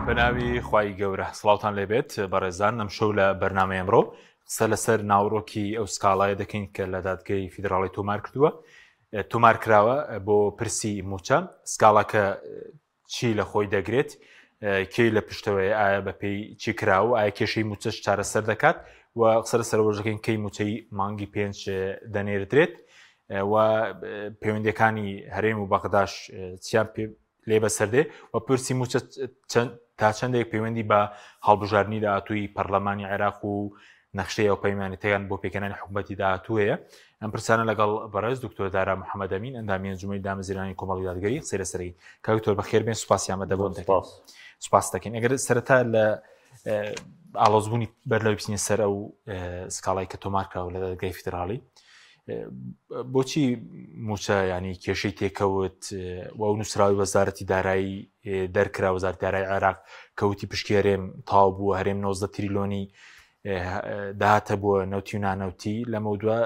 بەناوی خوای گەورە سڵاوتان لێبێت بەڕێزان ئەم شەو لە بەرنامەی ئەمڕۆ قسە لەسەر ناوەڕۆکی ئەو سکاڵایە دەکەین کە لە دادگەی فیدراڵی تۆمار کردووە تۆمار کراوە بۆ پرسی موچە سکاڵاکە چی لە خۆی دەگرێت کێی لە پشتەوەی ئایا بەپێی چی کراوە ئایا کێشەی موچەش چارەسەر دەکات و قسە لەسەر وەرزەکەین کەی موچەی مانگی پێنج دەنێردرێت و پەیوەندەکانی هەرێم و بەغداش چیان پێ لێ بەسەردێ و پرسی موچە تا چەندێک پەیوەندی بە هەڵبژاردننی داهاتووی پەرلەمانی عێراق و نەخشەی ئەو پەیمانێتەکان بۆ پێکهێنانی حکوومەتی داهاتوو هەیە ئەم پرسانە لەگەڵ بەڕێز دکتۆر دارا محەممەد ئەمین ئەندامی ئەنجومەنی دامەزرانی کۆمەڵی دادگەری قسەی لەسەرەکەین کاک دکتۆر بەخێر بێن سوپاسی ئامادەبوون دەکەین سوپاس دەکەین ئەگەر سەرەتا لە ئاڵۆزبوونی بەر لەوەی بچینە سەر ئەو سکاڵای کە تۆمار کراوە لە دادگای فیدراڵی بۆچی موچە ینی کێشەی تێکەوت و ئەو نووسراوی وەزارەتی دارایی دەرکرا وەزارەتی دارایی عێراق کەوتی پشکی هەرێم تاو بووە هەرێم 19 تریلۆنی داهاتە بووە نەوتی و نانەوتی لەمە دووە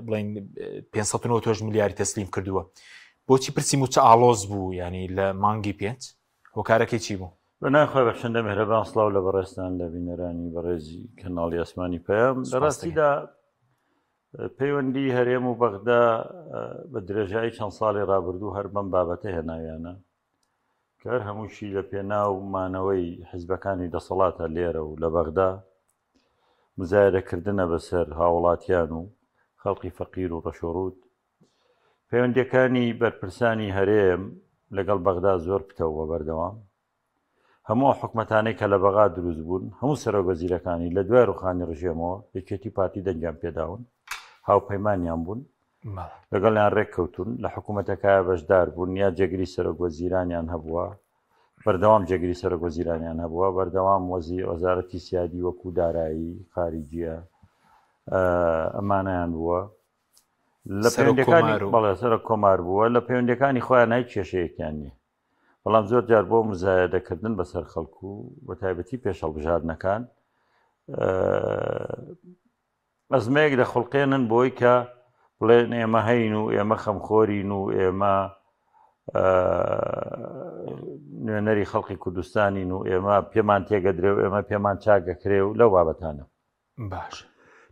بڵین 598 ملیاری تەسلیم کردووە بۆچی پرسی موچە ئاڵۆز بوو ینی لە مانگی پێنج هۆکارەکەی چی بوو؟ بە ناوی خوای بەخشندە میهرەبان سڵاو لە بەڕێزتان لە بینەرانی بەڕێزی کەناڵی ئاسمانی پەیام لە ڕاستیدا پەیوەندی هەرێم و بەغدا بە درێژایی چەند ساڵی ڕابردوو هەر بەم بابەتە هێناویانە کە هەر هەمووشی لە پێناو مانەوەی حیزبەکانی دەسەڵاتە لێرە و لە بەغدا مزایدەکردنە بەسەر هاوڵاتیان و خەڵکی فەقیر و ڕەشۆڕوت پەیوەندیەکانی بەرپرسانی هەرێم لەگەڵ بەغدا زۆر پتەوە بەردەوام هەموو ئەو حکومەتانەی کە لە بەغا دروست بوون هەموو سەرۆک وەزیرەکانی لە دوای ڕوخانی ڕژێمەوە یەکێتی پارتی دەنگیان پێداون هاوپەیمانیان بوون لەگەڵیان ڕێککەوتون لە حکوومەتەکە بەشدار بوون یا جێگری سەرۆک وەزیرانیان هەبووە بەردەوام جێگری سەرۆک وەزیرانیان هەبووە بەردەوام وەزی وەزارەتی سیادی وەکو دارایی خارجیە ئەمانیان بووە لە پەیوەندەکانی بەڵێ سەرۆک کۆمار بووە لە پەیوەندەکانی خۆیان هیچ کێشەیەکیان نییە بەڵام زۆر جار بۆ مزایەدەکردن بەسەر خەڵک و بە تایبەتی پێش هەڵبژاردنەکان ئەزمەیەک دەخڵقێنن بۆی کە بڵێن ئێمە هەین و ئێمە خەمخۆرین و ئێمە نوێنەری خەڵکی کوردستانین و ئێمە پێمان تێگەدرێ و ئێمە پێمان چاگەکرێ و لەو بابەتانە باش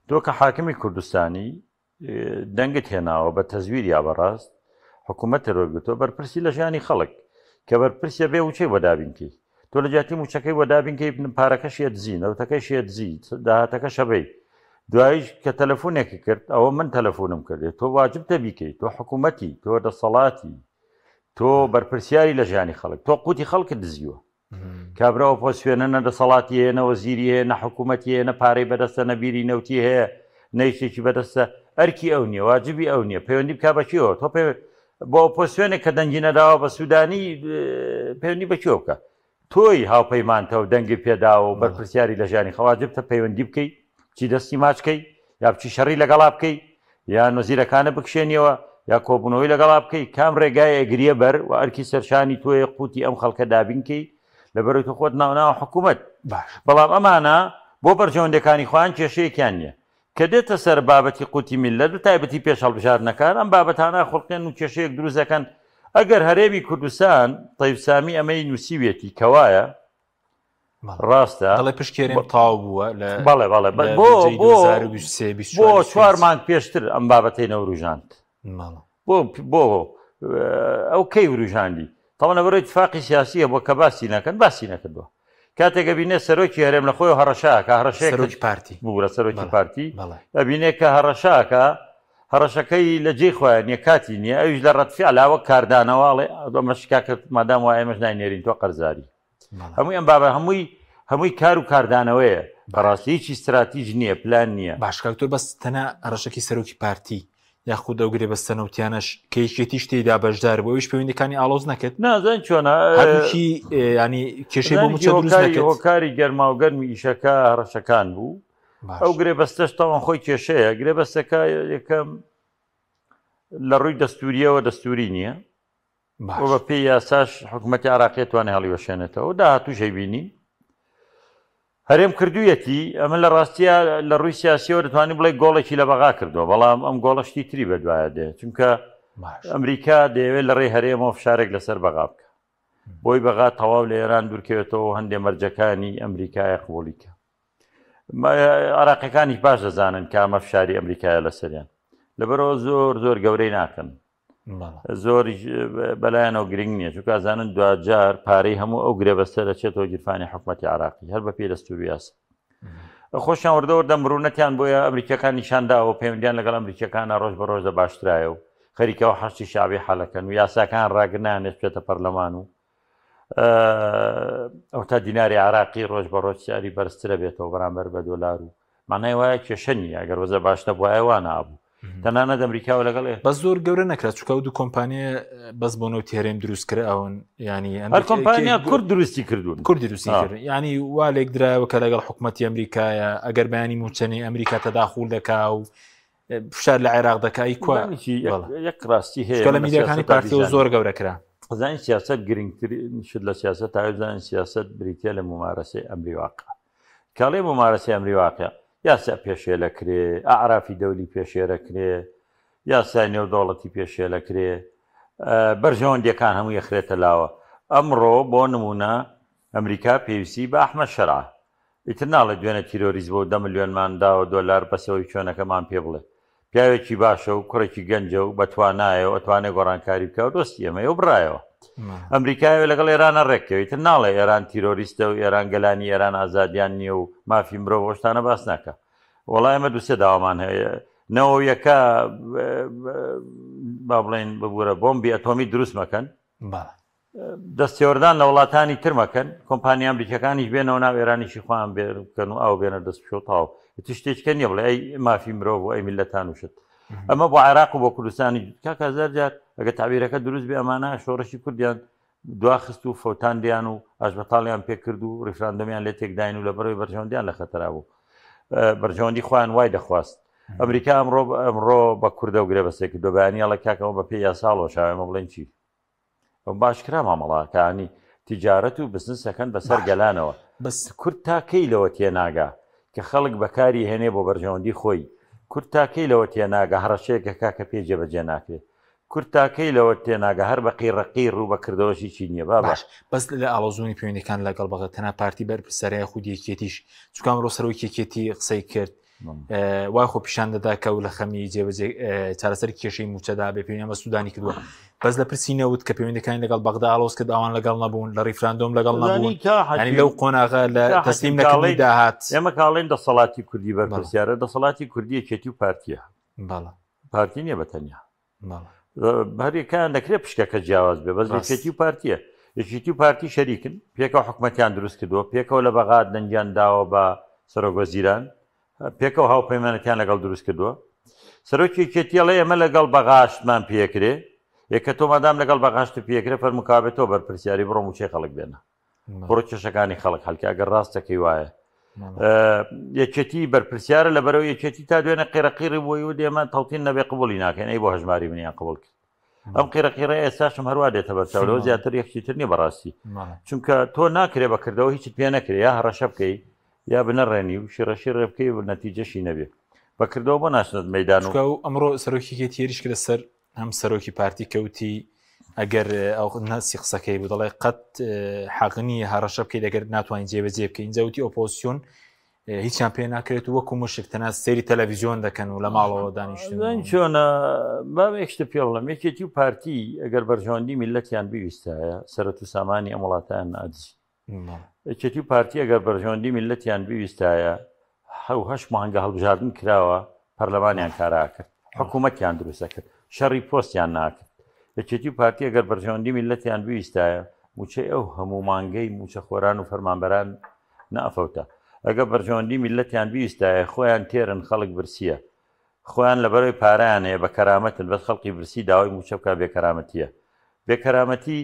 تۆ کە حاکمی کوردستانی دەنگت هێناوە بە تەزویر یا بەڕاست حکوومەت تەرۆرگرتووە بەرپرسی لە ژیانی خەڵک کە بەرپرسە بێ وچەی بۆ دابینکەی تۆ لە جیاتی موچەکەی بۆ دابینکەی پارەکە شێدزی نەوتەکەی شێدزی داهاتەکە شەبەی دوایش کە تەلەفۆنێکی کرد ئەوە من تەلەفۆنم کردێت تۆ واجب تەبیکەی تۆ حکوومەتی تۆ دەسەڵاتی تۆ بەرپرسیاری لە ژیانی خەڵک تۆ قوتی خەڵکت دزیوە کابرا ئۆپۆزسیۆنە نە دەسەڵاتی هەیە نە وەزیری هەیە نە حکوومەتی هەیە نە پارەی بەدەستە نە بیری نەوتی هەیە نە یەکێکی بەدەستە ئەرکی ئەو نییە واجبی ئەو نییە پەیوەندی بک بە کێوە تۆ پێ بۆ ئۆپۆزسیۆنێک کە دەنگی نەداوە بە سوودانی پەیوەندی بە کێوە بکە تۆی هاوپەیمانتە و دەنگی پێداوە و بەرپرسیاری لە ژیانی خەواجبتە پەیوەندی بکەی بچی دەستی ماچ کەی یا بچی شەڕی لەگەڵا بکەی یا نوزیرەکانە بکشێنیەوە یا کۆبوونەوەی لەگەڵا بکەی کام ڕێگای ئەگریە بەر و ئەرکی سەرشانی تۆیە قوتی ئەم خەڵکە دابین کەی لەبەرەوەی تۆ خۆت ناوناوە حکوومەت باش بەڵام ئەمانە بۆ بەرژەوەندەکانی خۆیان کێشەیەکیان نییە کە دێتە سەر بابەتی قوتی میللەت و تایبەتی پێش هەڵبژاردنەکان ئەم بابەتانە خوڵقێن و کێشەیەک دروست دەکەن ئەگەر هەرێمی کوردستان تەیف سامی ئەمەی نووسیویەتی کەوایە ڕاستە دەڵێ پشکی هەرێم تەواو بووە لە بەڵێ بەڵێ لە بۆ بودجەی بۆ 2023 24 بۆ چوار 25. مانگ پێشتر ئەم بابەتەی نەوروژاند بەڵێ. بۆ بۆ ئەو کەی وروژاندی تاوانە لەبەرەوەی اتفاقی سیاسیە بۆ کە باسی نەکەن باسی نەکردووە کاتێک ئەبینێ سەرۆکی هەرێم لە خۆی هەڕەشاکە هەڕەشەیەک سەرۆکی پارتی ببورە سەرۆکی بەڵێ، پارتی بەڵێ. ئەبینێ کە هەڕەشاکە هەڕەشەکەی لە جێی خۆیان نیە کاتی نییە ئەویش لە ڕەتفعلا وەک کاردانەوە ئەڵێ ئەمەش کاکە مادام وایە ئێمەش ناینێرین تۆ قەرزاری هەمووی ئەم بابە هەمووی هەمووی کار و کاردانەوەیە بەڕاستی هیچ استراتیژ نییە پلان نییە. باش کاک دکتۆر بەس تەنها هەڕەشەکەی سەرۆکی پارتی یاخود ئەو گرێبەستە نەوتیانەش کە یەکێتیش تێیدا بەشدار بوو ئەویش پەیوەندیەکانی ئاڵۆز نەکرد؟ نازانین چۆنە هەردووکی ینی کێشەی بۆ موچە دروست هۆکاری نەکرد؟ هۆکاری گەرماوگەرمی ئیشەکە هەڕەشەکان بوو باش. ئەو گرێبەستەش تاوان خۆی کێشەیە گرێبەستەکە یەکەم لە ڕووی دەستوریەوە دەستوری نییە باش. و بە پێی یاساش حکوومەتی عراقی توانێ هەڵیوەشێنێتەوە داهاتووش هەیبینین هەرێم کردوویەتی ئەمە لە ڕاستیە لە ڕووی سیاسیەوە دەتوانانی بڵێ گۆڵێکی لە بەغا کردووە بەڵام ئەم گۆڵە شتی تری بەدوایە دێ چونکە باش. ئەمریکا دەیەوێت لە ڕێی هەرێمەوە فشارێک لەسەر بەغا بکە. بۆی بەغا تەواو لە ئێران دوورکەوێتەوە و هەندێ مەرجەکانی ئەمریکایە قبوڵی کە. عراقیەکانیش باش دەزانن کە ئەمە فشاری ئەمریکایە لەسەریان لەبەرەوە زۆر زۆر گەورەی ناکەن زۆر بەلایەنەوە گرنگ نییە چونکە ئەزانن دواجار پارەی هەموو ئەو گرێبەستە دەچێتەوە گیرفانی حکوومەتی عراقی هەر بە پێی دەستوری یاسا خۆشیان وردە وردە مرونەتیان بۆیە ئەمریکیەکان نیشانداوە پەیوەندیان لەگەڵ ئەمریکیەکانە ڕۆژ بە ڕۆژ دە باشترایە و خەریکەوە حەشتی شعبی حەلەکەن و یاساکان ڕاگرنانێت بچێتە پەرلەمان و ئەو تا دیناری عراقی ڕۆژ بە ڕۆژ سیاری بەرزترە بێتەوە بەرامبەر بە دۆلار و مانای وایە کێشە نییە ئەگەر وەزە باش نەبوایە وا نابوو تەنانەت ئەمریکاوە لەگەڵ بەس زۆر گەورە نەکرا چونکە ئەو دوو کۆمپانیا بەس بۆ نەوتی هەرێم دروست کراون ینی هەر کۆمپانیا کورد دروستی کردوون کورد دروستی کرد ینی وا لێکدرایەوە کە لەگەڵ حکوومەتی ئەمریکایە ئەگەر بەیانی موچەنی ئەمریکا تەداخول دەکا و فشار لە عێراق دەکای کو یەک ڕاستی هەیە لە میدیاکانی پارتیەوە زۆر گەورە کرا. زانین سیاست گرنگترین شت لە سیاست تاوێ سیاست بریتە لە ممارەسەی ئەمری واقع کاڵێ ممارەسەی ئەمری واقع یاسا پێشێلەکرێ ئەعرافی دەولی پێشێرەکرێ یاسای نێودەوڵەتی پێشێلەکرێ بەرژەوەندیەکان هەموو یەخرێتە لاوە ئەمڕۆ بۆ نمونە ئەمریکا پێویستی بە ئەحمەد شەرعە ئیتر ناڵێ دوێنێ تیرۆریست بوو دە ملیۆنمان داوە دۆلار بەسەوەی چۆنەکەمان پێ بڵێ پیاوێکی باشە و کوڕێکی گەنجە و بەتوانایە و ئەتوانێ گۆڕانکاری بکە و دۆستی ئێمەیە و بڕایەوە ئەمریکایە لەگەڵ ئێرانە ڕێککەوێت تر ناڵێ ئێران تیرۆریستە و ئێران گەلانی ئێران ئازادیان نییە و مافی مرۆڤ شتانە باس ناکە وەڵای ئێمە دوسێ داوامان هەیە نەوەیەکە با بڵێن ببوورە بۆمبی ئەتۆمی دروست مەکەن دەستێوەردان لە وڵاتانی تر مەکەن، کۆمپانیا ئەمریکیەکانیش بێنەوە ناو ئێرانیشی خۆیان بکەن و ئاو بێنە دەست بشۆ تاو ئیتر شتێکە نییە بڵێ ئەی مافی مرۆڤ و ئەی میللەتان و شت ئەمە بۆ عێراق و بۆ کوردستانی کاکە هەزار جار ئەگە تعبیرەکە دروست بێ ئەمانە شۆڕشی کوردیان دواخست و فەوتاندیان و ئاشبەتاڵیان پێکرد و ڕیفراندۆمیان لێ تێکداین و لە بەرەوەی بەرژەوەندیان لە خەتەرا بوو بەرژەوەندی خۆیان وای دەخواست ئەمریکا ئەمڕۆ ئەمڕۆ بە کوردە و گرێبەستێک کردو بەیانی ئەڵێ کاکەەوە بە پێی یاسا هەڵوەشاوە ئێمە بڵێن چی باشکرا مامەڵاکانی تیجارەت و بزنسەکەن بەسەر گەلانەوە بەس کورد تا کەی لەوە تێناگا کە خەڵک بەکاری هێنێ بۆ بەرژەوەندی خۆی کورد تا کەی لەوە تێناگا هەڕەشەیەک ئەکا کە پێی جێبەجێ ناکرێ کورد تا کەی لەوە تێناگا هەر بە قیڕە قیڕ و بە کردەوەش هیچی نییە بابە باش بەس لە ئاڵۆزبوونی پەیوەندیەکان لەگەڵ بەغدا تەنها پارتی بەرپرسیارە یاخود یەکێتیش چونکە ئەمڕۆ سەرۆکی یەکێتی قسەی کرد وای خۆ پیشان دەدا کە و لە خەمی جێبەجێ چارەسەر کێشەی موچەدا بێ پێویان بە سوودانی کردووە بەس لە پرسی نەوت کە پەیوەندەکانی لەگەڵ بەغدا ئاڵۆز کرد ئەوان لەگەڵ نەبوون لە ڕیفراندۆم لەگەڵ نەبوون ینی لەو قۆناغە لە تەسلیم نەکردنی داهات ئێمە کاڵێن دەسەڵاتی کوردی بەرپرسیارە دەسەڵاتی کوردی یەکێتی و پارتیە بەڵێ پارتی نییە بە تەنیا هەریەکەیان دەکرێت پشکەکە جیاواز بێ بەس یەکێتی و پارتیە یەکێتی و پارتی شەریکن پێکەوە حکومەتیان دروست کردووە پێکەوە لە بەغاد دەنگیان داوە بە سەرۆک وەزیران پێکەوە هاوپەیمانەتیان لەگەڵ دروست کردووە سەرۆکی یەکێتی ئەڵێ ئێمە لەگەڵ بەغاشتمان پێکرێ یەکە تۆ مادام لەگەڵ بەغاشت پێکرێ فەرموکابێتەوە بەرپرسیاری بڕۆ موچەی خەڵک بێنە بڕۆ کێشەکانی خەڵک هەلکە ئەگەر ڕاستەکەی وایە یەکێتی بەرپرسیارە لە بەرەوە یەکێتی تا دوێنە قیرەقیڕی بۆی و دێمە تەڵتین نەبێ قبولی ناکەین ئەی بۆ هەژماری منیان قبول کرد ئەم قیرەقیڕە ئێستاشم هەروە دێتە بەرچاو زیاتر یەکشی تر نیە بەڕاستی چونکە تۆ ناکرێ بەکردەوە هیچت پێ نەکرێ یا هەڕەشە بکەی یا بنەڕێنی و شیڕەشی ڕێ بکەی و نەتیجەشی نەبێ بەکردەوە بۆ ناشنت مەدان و ئەمڕۆ سەرۆکی یەکێتی هێرش کردە سەر هەم سەرۆکی پارتی کەوتی ئەگەر ئەو نەسی قسەکەی بوو دەڵێ قەت حەق نییە هەڕەشە بکەیت ئەگەر ناتوانین جێبەجێ بکەین جەوتی ئۆپۆزیسیۆن هیچیان پێ ناکرێت و وەکو مشک تەنها سەیری تەلەڤیزیۆن دەکەن و لە ماڵەوە دانیشتن چۆنە با یەک شتە پێ بڵێم یەکێتی و پارتی ئەگەر بەرژەوەندی میلەتیان بویستایە سەرەت و سامانی ئەم وڵاتیان نادزی یەکێتی و پارتی ئەگەر بەرژەوەندی میللەتیان بویستایە حەو هەشت مانگە هەڵبژاردن کراوە پەرلەمانیان کارا کرد حکوومەتیان دروستە کرد شەڕی پۆستیان ناکرد یەکێتی و پارتی ئەگەر بەرژەوەندی میللەتیان بویستایە موچەی ئەو هەموو مانگەی موچەخۆران و فەرمانبەران نەئەفەوتا ئەگەر بەرژەوەندی میللەتیان بویستایە خۆیان تێرن خەڵک برسیە خۆیان لەبەرەوەی پارەیان هەیە بە کەرامەتن بەس خەڵکی برسی داوای موچە بکا بێ کەرامەتیە بێ کەرامەتی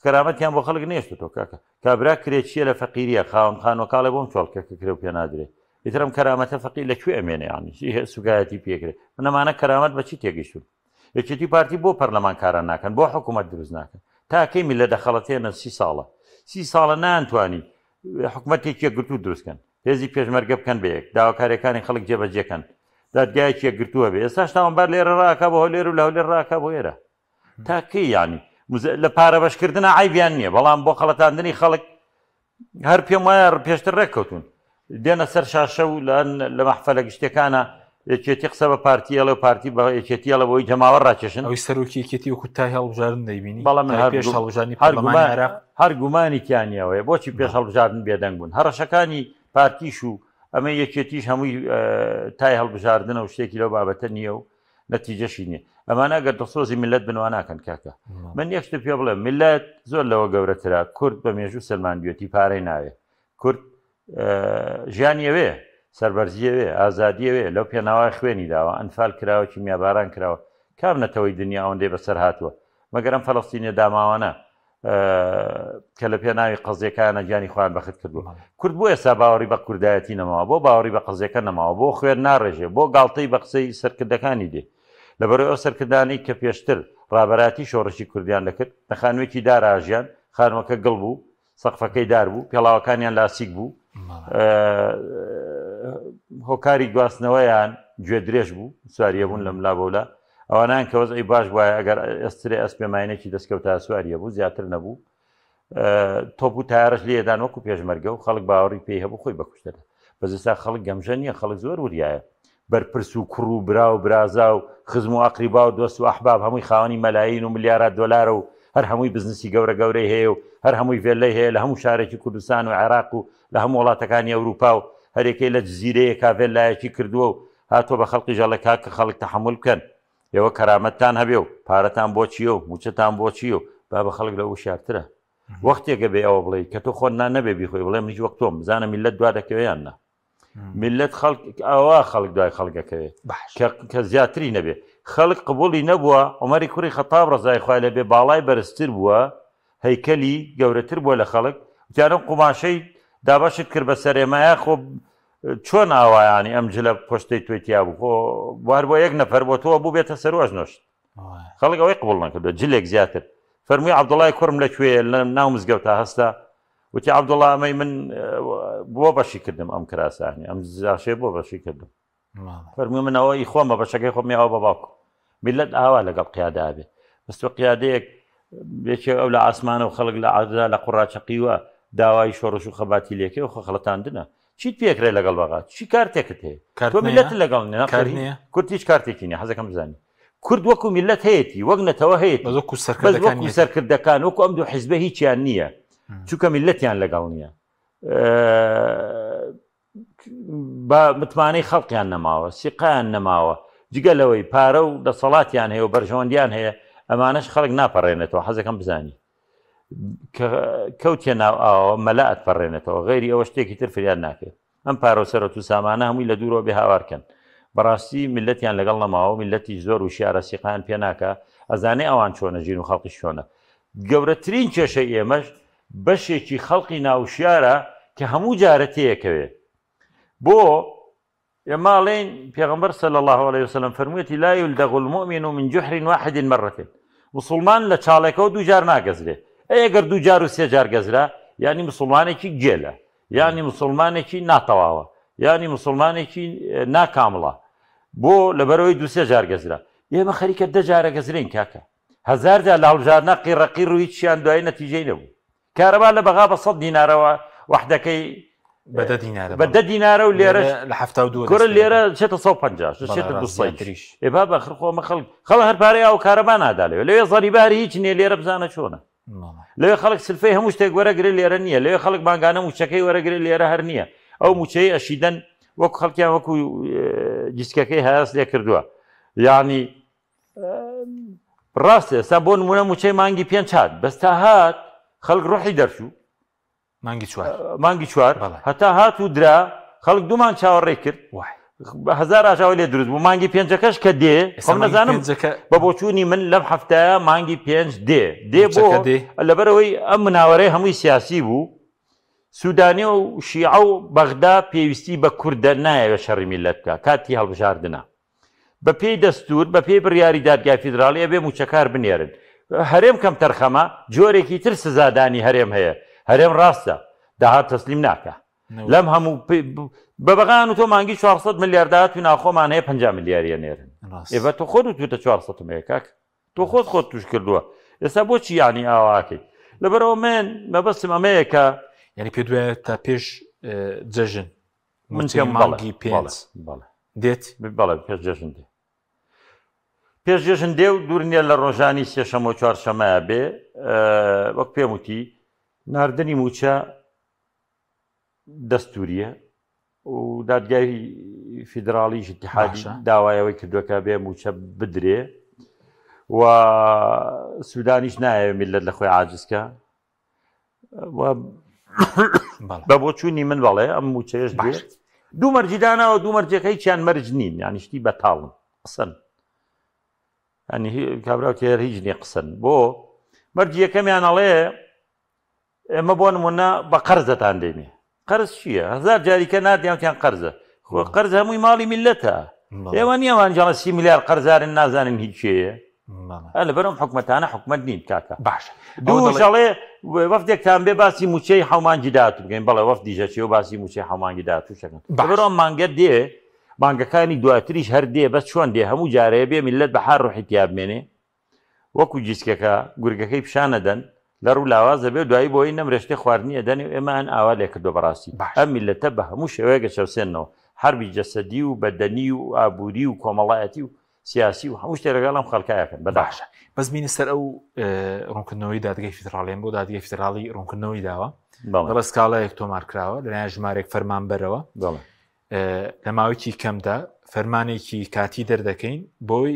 کەرامەتیان بۆ خەڵک نێشتۆ کاکە کابرا کرێچیە لە فەقیریە خاوەن خانوەکاڵێ بۆم چۆڵکە کە کرێ و پێ نادرێ ئیتر ئەم کەرامەتە فەقیر لە کوێ ئەمێنێ یانی سوکایەتی پێکرێ منەمانە کەرامەت بە چی تێگەیشتون یەکێتی پارتی بۆ پەرلەمان کاران ناکەن بۆ حکوومەت دروست ناکەن تا کەی میللە دەخەڵەتێنن سی ساڵە سی ساڵە نانتوانی حکوومەتێکی یەکگرتوو دروستکەن هێزی پێشمەرگە بکەن بە یەک، داواکارییەکانی خەڵک جێبەجێ کەن، دادگایەکی یەکگرتوو هەبێ، ئێستاش تاوانبار لێرە ڕائەکا بۆ هەولێر و لە هەولێر ڕائەکا بۆ ئێرە. تا کەی یانی؟ لە پارە بەشکردنە عیبیان نییە بەڵام بۆ خەڵەتاندنی خەڵک هەر پێم وایە پێشتر ڕێککەوتون دێنە سەر شاشە و لە مەحفەلە گشتەکانە یەکێتی قسە بە پارتی ئەڵێ و پارتی بە یەکێتی ئەڵێ بۆی جەماوەر ڕاکێشن. ئەوەی سەرۆکی یەکێتی وەکو تای هەڵبژاردن دەیبینی بەڵام من تای هەر پێش هەڵبژاردنی هەر پەرلەمانی گومان عێراق هەر گومانی تیا نییە ئەوەیە بۆچی پێش بەڵێ. هەڵبژاردن بێدەنگ بوون هەڕەشەکانی پارتیش و ئەمەی یەکێتیش هەمووی تای هەڵبژاردنە و شتێکی لەو بابەتە نییە و نەتیجەشی نییە ئەمانە ئەگەر دڵسۆزی میللەت بن وا ناکەن کاکە من یەک شتت پێ بڵێم میللەت زۆر لەوە گەورەترە کورد بە مێژوو سەلماندوێتی پارەی ناوێ کورد ژیانی ئەوێ سەربەرزی ئەوێ ئازادی ئەوێ لەو پێناوای خوێنی داوە ئەنفال کراوە کیمیاباران کراوە کام نەتەوەی دنیا ئەوەندەی بەسەر هاتووە مەگەر ئەم فەلەستینیە داماوانە کە لە پێناوی قەزیەکانە گیانی خۆیان بەخت کردووە کورد بۆ ئێستا باوەڕی بە کوردایەتی نەماوە بۆ باوەڕی بە قەزیەکە نەماوە بۆ خوێن ناڕێژێ بۆ گاڵتەی بە قسەی سەرکردەکانی دێ لەبەرەوەی ئەو سەرکردانەی کە پێشتر ڕابەراتی شۆڕشی کوردیان دەکرد لە خانوویەکی دارا ژیان خانووەکە گڵ بوو سەقفەکەی دار بوو پێڵاوەکانیان لاسیک بوو هۆکاری گواستنەوەیان گوێ درێژ بوو سواریە بوون لەم لا بەولا ئەوانیان کە وەزعی باش وایە ئەگەر ئێسترێ ئەسپێ ماینێکی دەستکەوتا سواریە بوو زیاتر نەبوو تۆپ و تارش لێدان وەکو پێشمەرگە و خەڵک باوەڕی پێی هەبوو خۆی بەکوشتەدا بەزستا خەڵک گەمژە نییە خەڵک زۆر وریایە بەرپرس و کوڕ و برا و برازا و خزم و ئەقریبا و دۆست و ئەحباب هەمووی خاوەنی مەلایین و ملیارات دۆلارە و هەر هەمووی بزنسی گەورە گەورەی هەیە و هەر هەمووی ڤێللەی هەیە لە هەموو شارێکی کوردستان و عێراق و لە هەموو وڵاتەکانی ئەوروپا و هەرێکەی لە جزیرەیەکا ڤێللایەکی کردووە و هاتووە بە خەڵقیش ئەڵێ کاکە خەڵک تەحەمول بکەن ئێوە کەرامەتتان هەبێ و پارەتان بۆ چییە و مووچەتان بۆ چییە و بابە خەڵک لەوە وشیارترە وەختێکە بێ ئەوە بڵێی کە تۆ خۆت نان نەبێ بیخۆی بڵێ منیش وەک تۆم بزانە میللەت دوا دەکەوێ یان نا. میللەت خەڵک ئەوە خەڵک دوای خەڵکەکەوێت کە زیاتری نەبێ خەڵک قبولی نەبووە عمەری کوڕی خەتاب ڕزای خوای لەبێ باڵای بەرزتر بووە هەیکەلی گەورەتر بووە لە خەڵک وتیانم قوماشەی دابەشت کرد بە سەرێمایە خۆ چۆن ئاوایانی ئەم جلە پۆشتەی تۆی تیا بوو خۆ هەر بۆ یەک نەفەر بۆ تۆ بوو بێتە سەر ئەژنۆشت خەڵک ئەوەی قبول نەکردو جلێک زیاتر فەرمووی عەبدوڵای کوڕم لە کوێ لە ناو مزگەوتا هەستا وتی عەبدوڵا ئەمەی من بۆ بەشی کردم ئەم کراسانی ئەم زاشێ بۆ بەشی کردم فەرمووی من ئەوە ئی خۆمە بەشەکەی خۆم یاوە بە باوکم میلەت ئاوا لەگەڵ قیادا بێ بەس تۆ قیادەیەک یەکێک ئەو لە ئاسمانە و خەڵک لە عەرزا لە قوڕاچەقیوە داوای شۆڕش و خەباتی لێکێ و خەڵەتاندنە چیت پێکرێ لەگەڵ بەغا چی کارتێکت هەیە تۆ میلەت لەگەڵ نیە کورد هیچ کارتێکی نیە حەزەکەم بزانی کورد وەکو میلەت هەیەتی وەک نەتەوە هەیەتی بەس وەکو سەرکردەکان وەکو سەرکردەکان وەکو ئەم دوو حیزبە هیچیان نییە چونکە میلەتیان لەگەڵ نییە بە متمانەی خەڵقیان نەماوە سیقیان نەماوە جگە لەوەی پارە و دەسەڵاتیان هەیە و بەرژەوەندیان هەیە ئەمانەش خەڵک ناپەڕێنێتەوە حەزەکەم بزانی کە کەوتە ناو ئاوە مەلا ئەتپەڕێنێتەوە غەیری ئەوە شتێکی تر فریاد ناکەێت ئەم پارە و سەرەت و سامانە هەمووی لە دوورەوە بێ هاوارکەن بەڕاستی میلەتیان لەگەڵ نەماوە میلەتی زۆر وشیارە سیقان پێ ناکە ئەزانێ ئەوان چۆنە ژین و خەڵقی چۆنە گەورەترین کێشەی ئێمەش بەشێکی خەڵقی ناوشیارە کە هەموو جارە تێیەکەوێ بۆ ئێمە ئەڵێین پێغەمبەر صلی اللە علیە وسلم فەرموویەتی لا یلدغ المؤمن من جحر واحد مرتين مسوڵمان لە چاڵێکەوە دوو جار ناگەزرێ ئەی ئەگەر دوو جار و سێ جار گەزرا یعنی مسوڵمانێکی گێلە یعنی مسوڵمانێکی ناتەواوە یعنی مسوڵمانێکی ناکامڵە بۆ لەبەرەوەی دوو سێ جار گەزرا ئێمە خەریکە دە جارە گەزرین کاکە هەزار جار لە هەڵبژاردنا قیڕەقیڕ و هیچیان دوایی نەتیجەی نەبوو کارەبا لە بەغا بە 100 دینارەوە وەحدەکەی بە دە دینارە بە دە دینارە و لێرەش لە 72 کورە لێرە چێتە 150 چێتە 200 ئێ بابە خر خۆ ئەمە خەڵک خەڵک هەر پارەی ئاو کارەبا نادا لەوێ لەوێ زەریبە هەر هیچ نییە لێرە بزانە چۆنە لەوێ خەڵک سلفەی هەموو شتێک وەرەگرێ لێرە نییە لەوێ خەڵک مانگانە موچەکەی وەرەگرێ لێرە هەر نییە ئەو موچەی ئەشیدەن وەکو خەڵکیان وەکو گیسکەکەی هەیاس لێ کردووە یعنی ڕاستە ئێستا بۆ نمونە موچەی مانگی پێنج هات بەس تا هات خەڵک ڕۆحی دەرچوو مانگی چوار مانگی چوار هەتا هات و درا خەڵک دوومان چاوەڕێ کرد هزار ئاژاوە لێ دروست بوو مانگی پێنجەکەش کە دێ خۆم نەزانم بە بۆچوونی من لەم هەفتەیە مانگی پێنج دێ دێ بۆ لەبەرەوەی ئەم مناوەرەی هەمووی سیاسی بوو سوودانی و شیعە و بەغدا پێویستی بە کوردە نایەوێت شەڕی میلەت بکە کاتی هەڵبژاردنە بەپێی دەستوور، بەپێی بڕیاری دادگای فیدراڵی ئەبێ مووچەکار بنێرن. هەرێم کەمتەرخەمە، جۆرێکی تر سزادانی هەرێم هەیە. هەرێم ڕاستە داهات تەسلیم ناکا. لەم هەموو بە بەغایان و تۆ مانگی 400 ملیار داهات و ناوخۆمان هەیە 50 ملیاری ئەنێرن. ئێ بە تۆ خۆت وتوتە 400 هەیە کاک. تۆ خۆت خۆت توش کردووە. ئێستا بۆچی یانی ئاواکەی لەبەرەوە من مەبەستم ئەمەیە کە یعنی پێ دوایە تا پێش جەژن من پێم مانگی پێنج دێت بەڵێ پێش جەژن دێ پێش جەژن دێ و دوور نییە لە ڕۆژانی سێشەمە و چوارشەمەیە بێ وەک پێم وتی ناردنی موچە دەستوریە و دادگای فیدراڵیش اتحادی داوای ئەوەی کردووە کە بێ موچە بدرێ و سوودانیش نایەوێ میللەت لە خۆی عاجزکە بە بۆچوونی من بەڵێ ئەم موچەیەش بێت دوو مەرجی داناوە دوو مەرجەکە هیچیان مەرج نین یانی شتی بەتاڵن قسەن ینی کابرا تێر هیچ نییە قسەن بۆ مەرجی یەکەمیان ئەڵێ ئێمە بۆ نمونە بە قەرز دەتان دێنێ قەرز چییە هەزار جاریکە ناردیان وتیان قەرزە خۆ قەرز هەمووی ماڵی میلەتە ئێوە نییەوان جاڵە سی میلیار قەرزارن نازانن هیچ چێیە لەبەر ئەم حکومەتانە حکومەت نین کاکە باش دوو ژەڵێ وەفدێکتان بێ باسی موچەی حەومانگی داهاتوو بکەین بەڵێ وەفدی ژەچێ و باسی موچەی حەومانگی داهاتوو شەکەن لەبەر ئەم مانگە دێ مانگەکانی دواتریش هەر دێ بەس چۆن دێ هەموو جارەیە بێ میلەت بە حار ڕوحی تیا بمێنێ وەکو گیسکەکە گورگەکەی پیشان ئەدەن لەڕ و لاواز دەبێ و دوایی بۆی نەمرێ شتێ خواردنی ئەدەنێ و ئێمەیان ئاوا لێ کردوە بەڕاستی باش. ئەم میللەتە بە هەموو شێوەیەک ئەچەوسێننەوە حەربی جەسەدی و بەدەنی و ئابووری و کۆمەڵایەتی و سیاسی و هەموو شتێ لەگەڵ ئەم خەڵکە ئەکەن بەداخەوە. باشە بەس بینە سەر ئەو ڕوونکردنەوەی دادگای فیدراڵیان بۆ دادگای فیدراڵی ڕوونکردنەوەی داوە بەڵێ. دەڵێ سکاڵایەک تۆمار کراوە لەلایەن ژمارێک فەرمانبەرەوە بەڵێ. لە ماوەیەکی کەمدا فەرمانێکی کاتی دەردەکەین بۆی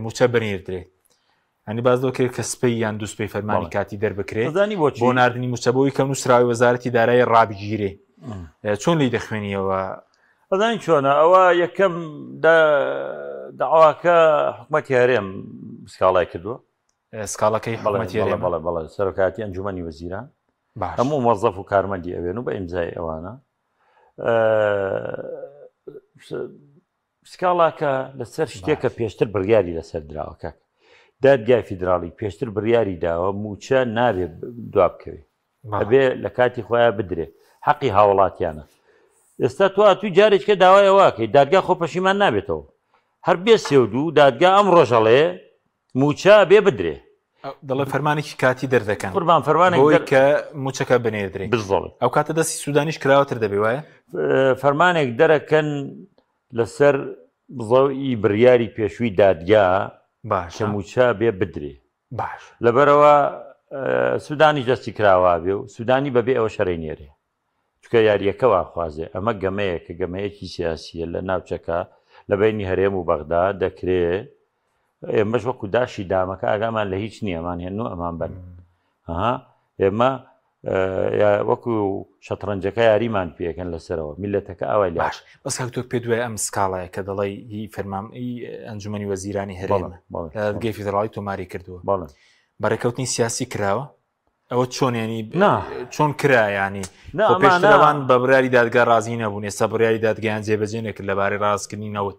موچە بنێردرێت ئەنی باز دەکرێت کە سپی یان دووسپی فەرمانی کاتی دەربکرێت بۆ ناردنی موچە بۆی کە نووسراوی وەزارەتی دارایی ڕابگیرێ چۆن لی دەخوێنیەوە ئەزانی چۆنە ئەوە یەکەم داواکە حکوومەتی هەرێم سکاڵای کردووە سکاڵەکەی حکوومەتی هەرێم بەڵێ بەڵێ سەرۆکاتی ئەنجومەنی وەزیران هەموو مۆزەف و کارمەندی ئەوێن و بە ئیمزای ئەوانە سکاڵاکە لەسەر شتێکە پێشتر بڕیاری لەسەر دراوە کاک دادگای فیدراڵی پێشتر بڕیاری داوە موچە نابێ دوا بکەوێ ئەبێ لە کاتی خۆیان بدرێ حەقی هاوڵاتیانە ئێستا تو ئاتوی جارێککە داوای ئەوەکەی دادگا خۆ پەشیمان نابێتەوە هەر بێ سێ و دوو دادگا ئەم ڕۆژەڵێ مووچە بێ بدرێ. دەڵێ فەرمانێکی کاتی دەردەکەن. قوربان فەرمانێک بۆی کە مووچەکە بنێردرێ. بزڵ. ئەو کاتە دەستی سوودانیش کراوەتر دەبێ وایە؟ فەرمانێک دەرەکەن لەسەر بزەوی بڕیاری پێشووی دادگا باشە کە مووچە بێ بدرێ. باش. لەبەرئەوە سوودانیش دەستی کراوە بێ و سوودانی بەبێ ئەوە شەرەی نێرێ. چونکە یارییەکە واخوازێ. ئەمە گەمەیەکە، گەمەیەکی سیاسییە لە ناوچەکە، لە بەینی هەرێم و بەغدا دەکرێ. ئێمەش وەکو داشی دامەکە ئاگامان لە هیچ نییە، ئەمان هێن و ئەمان بەن. ئەها ئێمە وەکو شەتڕەنجەکە یاریمان پێکەن لەسەرەوە، میللەتەکە ئاوای لێ باش. بەس کاک تۆ پێت وایە ئەم سکاڵایە کە دەڵێی هی فەرمان ئی ئەنجومەنی وەزیرانی هەرێمە لە دادگای فیدراڵی تۆماری کردووە، بە ڕێککەوتنی سیاسی کراوە؟ ئەوە چۆن ینی چۆن کرا ینی پێشترەوان بە بڕیاری دادگا ڕازی نەبوون ئێستا بڕیاری دادگایان جێبەجێ نەکرد لەبارەی ڕاستکردنی نەوت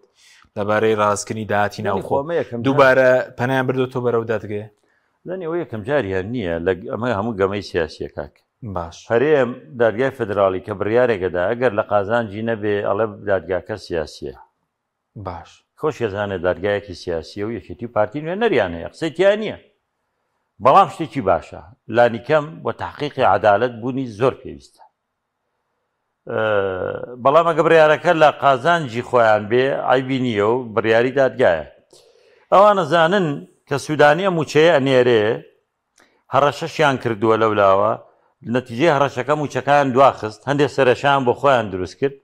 لەبارەی ڕاستکردنی داهاتی ناوخۆ دووبارە پەنایان بردو تۆ بەرەو دادگەیە لەنی ئەوە یەکەم جاریان نییە لە ئەمە هەموو گەمەی سیاسیە کاک باش هەرێم دادگای فدراڵی کە بڕیارێکەدا ئەگەر لە قازانجی نەبێ ئەڵێ دادگاکە سیاسیە باش. خۆش ئەزانێ دادگایەکی سیاسیە و یەکێتی و پارتی نوێنەریان هەیە قسەی تیا نییە بەڵام شتێکی باشە لانیکەم بۆ تحقیقی عەدالەت بوونی زۆر پێویستە بەڵام ئەگە بڕیارەکە لە قازانجی خۆیان بێ عیبی نییە و بڕیاری دادگایە ئەوانە زانن کە سوودانی ئەم موچەیە ئەنێرێ هەڕەشەشیان کردووە لەولاوە، نەتیجەی هەڕەشەکە مووچەکەیان دواخست، هەندێک سەرەشیان بۆ خۆیان دروست کرد.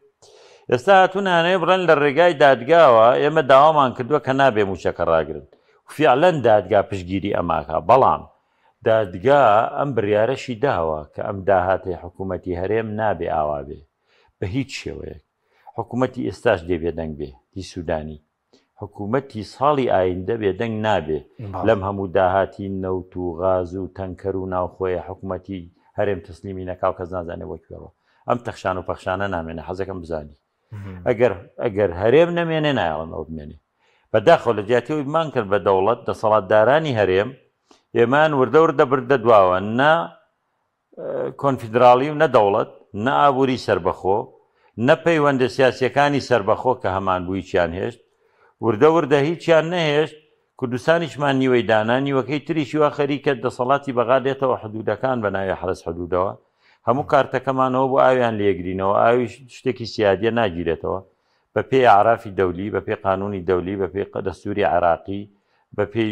ئێستا هاتوون ئەیانەوێ بڵێن لە ڕێگای دادگاوە ئێمە داوامان کردووە کە نابێ مووچەکە ڕاگرن. فیعلەن دادگا پشتگیری ئەماکا، بەڵام دادگا ئەم بڕیارەشی داوە کە ئەم داهاتەی حکوومەتی هەرێم نابێ ئاوا بێ بە هیچ شێوەیەک. حکوومەتی ئێستاش دێ بێدەنگ بێ، هی سوودانی. حکوومەتی ساڵی ئایندە بێدەنگ نابێ لەم هەموو داهاتی نەوت و غاز و تەنکەر و ناوخۆیە حکوومەتی هەرێم تەسلیمی نەکا و کەس نازانێ بۆ کوێ ڕۆ ئەم تەخشان و پەخشانە نامێنێ حەزەکەم بزانی ئەگەر ئەگەر هەرێم نەمێنێ نایەڵن ئەو بمێنێ بەداخەوە لە جیاتی ئەوەی بمان کرد بە دەوڵەت دەسەڵاتدارانی هەرێم ئێمان وردە وردە بردە دواوە نە کۆنفیدراڵی و نە دەوڵەت، نە ئابووری سەربەخۆ، نە پەیوەندە سیاسییەکانی سەربەخۆ کە هەمان بوو هیچیان هێشت، وردە وردە هیچیان نەهێشت. کوردستانیشمان نیوەی دانا، نیوەکەی تریشی وا خەریکە دەسەڵاتی بەغا دێتەوە حدودەکان بە ناوی حەرەس حدودەوە، هەموو کارتەکەمانەوە بۆ ئاویان لێگرینەوە، ئاویش شتێکی سیادیە ناگیرێتەوە، بە پێی ئەعرافی دەولی، بە پێی قانونی دەولی، بە پێی دەستوری عێراقی، بە پێی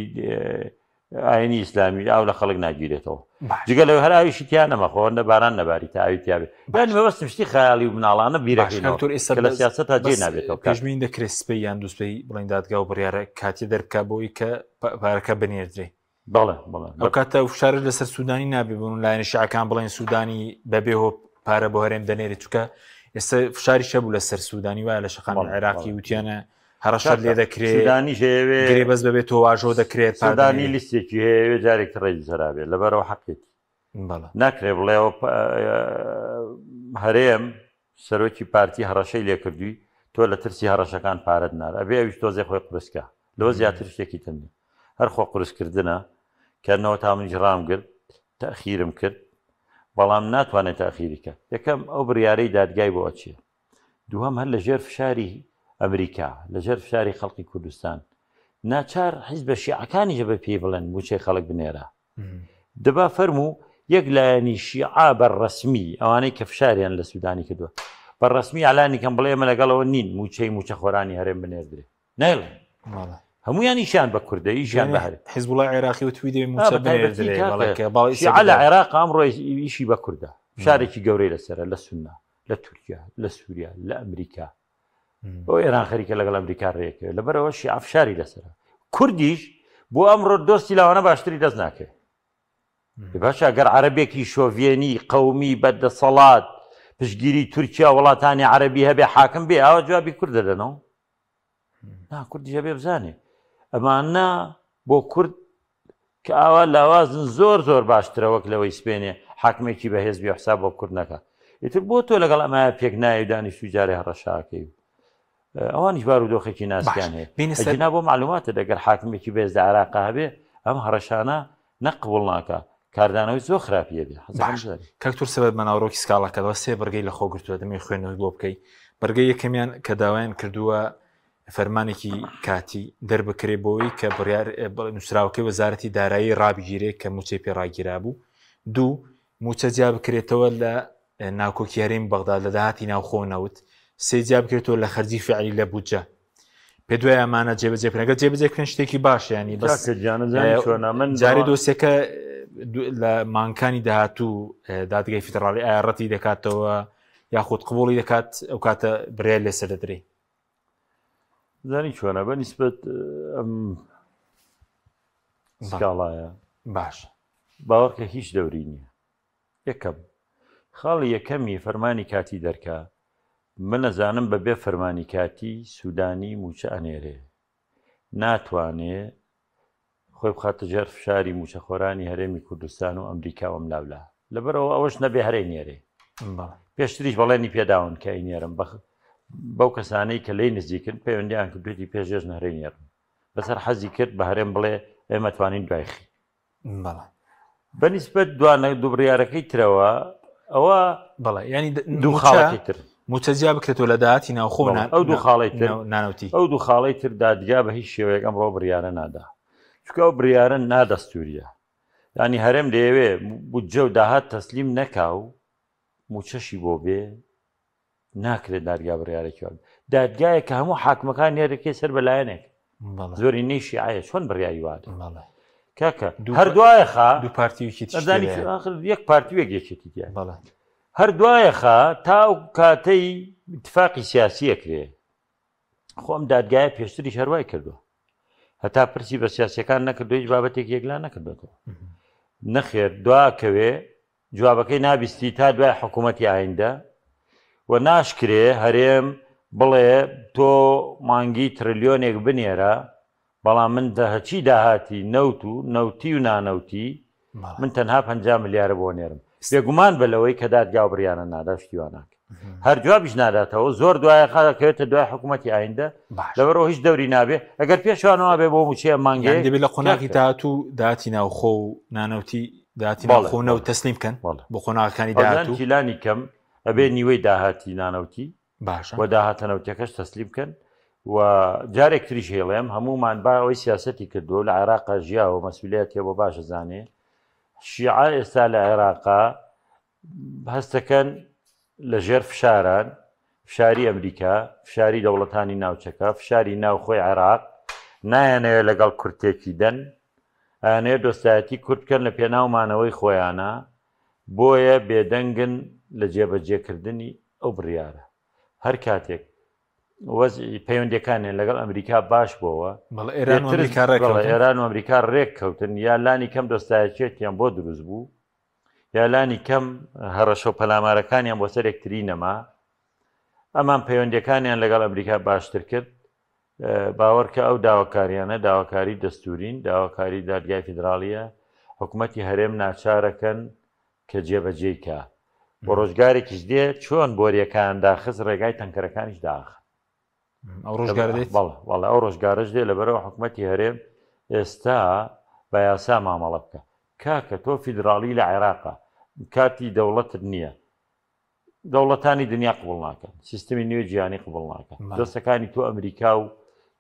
ئاینی ئیسلامی ئاو لە خەڵک ناگیرێتەوە. جگە لەوەی هەر ئاویشی تیا نەمەخۆ ئەوەندە باران نەباری تا ئاوی تیا بێ. یانی مەبەستم شتی خەیاڵی و مناڵانە بیرەکەینەوە کە لە سیاسەتا جێی نابێتەوە. پێشبینی دەکرێت سبەی یان دووسبەی بڵێن دادگا و بڕیارە کاتی دەربکا بۆی کە پارەکە بنێردرێ. بەڵێ بەڵێ. ئەو کاتە فشارش لەسەر سوودانی نابێ بوون لایەنە شیعەکان بڵێن سوودانی بەبێ هۆ پارە بۆ هەرێم دەنێرێت چونکە ئێستا فشاریش هەبوو لەسەر سوودانی وایە لە شەقامی عێراقی وتیانە هەڕەشەت لێ دەکرێت سودانی هەیەوێ گرێبەست بەبێت تۆ واژۆ دەکرێت سودانی لیستێکی هەیەوێ جارێک ڕێی زەرابێت لەبەرەوە حەقێتی ناکرێ بڵێەوە هەرێم سەرۆکی پارتی هەڕەشەی لێکردووی تۆ لە ترسی هەڕەشەکان پارەت نار ئەبێ ئەویش تۆزێ خۆی قورسکە لەوە زیاتر شتێکی تر نیە هەر خۆ قورسکردنە کە نەوە تا منیش ڕام گرت تەخیرم کرد بەڵام ناتوانێت تەخیری کە یەکەم ئەو بڕیارەی دادگای بۆ ئەچێ دووهەم هەر لە ژێر فشاری ئەمریکا، لە ژێر فشاری خەڵکی کوردستان، ناچار حیزبە شیعەکانیش بە پێی بڵێن مووچەی خەڵک بنێرە. دەبا فەرموو یەک لایەنی شیعە بە ڕەسمی ئەوانەی کە فشاریان لە سوودانی کردووە بە ڕەسمی ئالانی کەم بڵێ ئێمە لەگەڵەوە نین مووچەی مووچەخۆرانی هەرێم بنێردرێ. نایڵێن. هەمویان ئیشیان بە کوردە ئیشیان بە هەرێم. حیزبوڵای عێراقی وتوی دەبێ مووچە بنێردرێ بەڵێ کە باڵی شیعە لە عێراق ئەمڕۆ ئیشی بە کوردە فشارێکی گەورەی لەسەرە لە سوننە لە تورکیا لە سووریا لە ئەمریکا بۆ ئێران خەریکە لەگەڵ ئەمریکا ڕێکەوێت لەبەرەوە شیعە فشاری لەسەرە کوردیش بۆ ئەمڕۆ دۆستی لاوانە باشتری دەست ناکەوێت باشە گەر عەرەبێکی شۆڤێنی قەومی بە دەسەڵات پشگیری تورکیا وڵاتانی عەرەبی هەبێ حاکم بێ ئاوا جوابی کورد دەدەنەوە نا کوردیش هەبێ بزانێ ئەمانە بۆ کورد کە ئاوا لاوازن زۆر زۆر باشترە وەک لەوەی سپێنێ حاکمێکی بەهێز بێ حساب بۆ کورد نەکا ئیتر بۆ تۆ لەگەڵ ئەمایە پێک نایە و دانیشتوی جارێ هەڕەشاکەی و ئەوانیش بارودۆخێکی ناسکیان هەیە ئەگینا بۆ معلوماتە دەگەر حاکمێکی بەهێز لە عێراقا هەبێ ئەم هەڕەشانە نەقبوڵ ناکا کاردانەوەی زۆر خراپی هەبێ باش کاک تور سەبەت بە ناوەڕۆکی سکاڵاکەەوە سێ بڕگەی لەخۆ گرتووە دەمەوێت خوێندنەوەی بۆ بکەی بڕگەی یەکەمیان کە داوایان کردووە فەرمانێکی کاتی دەربکرێ بۆی کە بڕیار نووسراوەکەی وەزارەتی دارایی ڕابگیرێ کە موچەی پێ ڕاگیرابوو دوو موچە جیا بکرێتەوە لە ناکۆکی هەرێمی بەغدا لە داهاتی ناوخۆ نەوت سێ جیا بکرێتەوە لە خەرجی فعلی لە بودجە پێ دوای ئەمانە جێبەجێ بکرێن گەر جێبەجێ بکرێن شتێکی باش ینی بەس جارێ دۆسیەکە لە مانکانی داهاتوو دادگای فیدراڵی ئایا ڕەتی دەکاتەوە یاخود قبوڵی دەکات ئەو کاتە بڕیار لەسەر دەدرێ زانی چۆنە بە نیسبەت ئەم سکاڵایە باش باوەڕکە هیچ دەوری نییە یەکەم خاڵی یەکەمی فەرمانی کاتی دەرکا من ئەزانم بە بێ فەرمانی کاتی سودانی موچە ئەنێرێ ناتوانێ خۆی بخاتە ژێر فشاری موچەخۆرانی هەرێمی کوردستان و ئەمریکا و ئەملاولا لەبەرەوە ئەوەش نەبێ هەر ئەینێرێ پێشتریش بەڵێنی پێداون کە ئەینێرم بەو کەسانەی کە لێی نزیکن پەیوەندیان کردوێتی پێش جەژن هەر ئەینێرم بەسەر حەزی کرد بە هەرێم بڵێ ئێمە توانین دوایخی بەڵێ بەنیسبەت دوانە دوو بڕیارەکەی ترەوە ئەوە بەڵێ ینی دوو خاڵەکەی تر موچە جیا بکرێتەوە لە داهاتی ناوخۆ ئەو دوو خاڵی تر نانەوتی ئەو دوو خاڵی تر دادگا بە هیچ شێوەیەک ئەمڕۆ بڕیارە نادا چونکە ئەو بڕیارە نادەستوریە ینی هەرێم دەیەوێ بودجە و داهات تەسلیم نەکا و موچەشی بۆ بێ ناکرێت دادگا بڕیارێکی وا دادگایە کە هەموو حاکمەکان نێرەکەی سەر بە لایەنێک زۆری نەی شیعەیە چۆن بڕیاری وا کاکە هەر دوایە خا دوو پارتی یەک پارتی یەک یەکێتی هەر دوایە خا تا و کاتەی اتفاقی سیاسیە کرێ خۆم دادگایە پێشتریش هەروای کردووە هەتا پرسی بە سیاسەکان نەکردو هیچ بابەتێک یەکلا نەکردێتەوە نەخێر دواکەوێ جوابەکەی نابیستی تا دوای حکوومەتی ئایندە و ناشکرێ هەرێم بڵێ تۆ مانگی ترلیۆنێک بنێرە بەڵام من هەچی داهاتی نەوت و نەوتی و نانەوتی من تەنها 50 ملیارە بۆ نێرم بێگومان بە لەوەی کە دادگا و بڕیانە نادا شتی وا ناکە هەر جوابیش ناداتەوە زۆر دوایە خاکەوێتە دوای حکوومەتی ئایندە لەبەرەوە هیچ دەوری نابێ ئەگەر پێشوانەوە بێ بۆ موچەیە مانگێ دەبێت لە قۆناغی داهاتوو داهاتی ناوخۆ و نانەوتی داهاتی ناوخۆ نەوت تەسلیم بکەن بۆ قۆناغەکانی داهاتوو لانی کەم ئەبێ نیوەی داهاتی نانەوتی باشە و داهاتە نەوتەکەش تەسلیم بکەن. و جارێک تریش هێڵێم هەموومان با ئەوەی سیاسەتی کردووە لە عێراقا ژیاوە مەسولیەتێ بۆ باشە زانێ شیعە ئێستا لە عێراقا هەستەکەن لە ژێر فشاران، فشاری ئەمریکا، فشاری دەوڵەتانی ناوچەکە، فشاری ناوخۆی عێراق، نایانەوێت لەگەڵ کورد تێکی دەن، ئەیانەوێت دۆستایەتی کورد بکەن لە پێناو مانەوەی خۆیانە، بۆیە بێدەنگن لە جێبەجێکردنی ئەو بڕیارە. هەر کاتێک وەزعی پەیوەندیەکانیان لەگەڵ ئەمریکا باش بۆوە ئێران و ئەمریکا ڕێک کەوتن یا لانی کەم دۆستایەتیەکیان بۆ دروست بوو یا لانی کەم هەڕەشە و پەلامارەکانیان بۆ سەر یەکتری نەما، ئەمان پەیوەندیەکانیان لەگەڵ ئەمریکا باشتر کرد، باوەڕکە ئەو داواکاریانە داواکاری دەستورین، داواکاری دادگای فیدراڵیە، حکومەتی هەرێم ناچارەکەن کە جێبەجێی کا و ڕۆژگارێکیش دێ چۆن بۆریەکان داخست ڕێگای تەنکەرەکانیش داخن. ئەو ڕۆژگارە دێت؟ بەڵێ بەڵێ ئەو ڕۆژگارەش دێ لەبەرئەوە حکومەتی هەرێم ئێستا بە یاسا مامەڵە بکە کاکە تۆ فیدراڵی لە عێراقا کاتی دەوڵەتت نییە دەوڵەتانی دنیا قبوڵ ناکەن سیستمی نوێ جیهانی قبوڵ ناکەن دۆستەکانی تۆ ئەمریکا و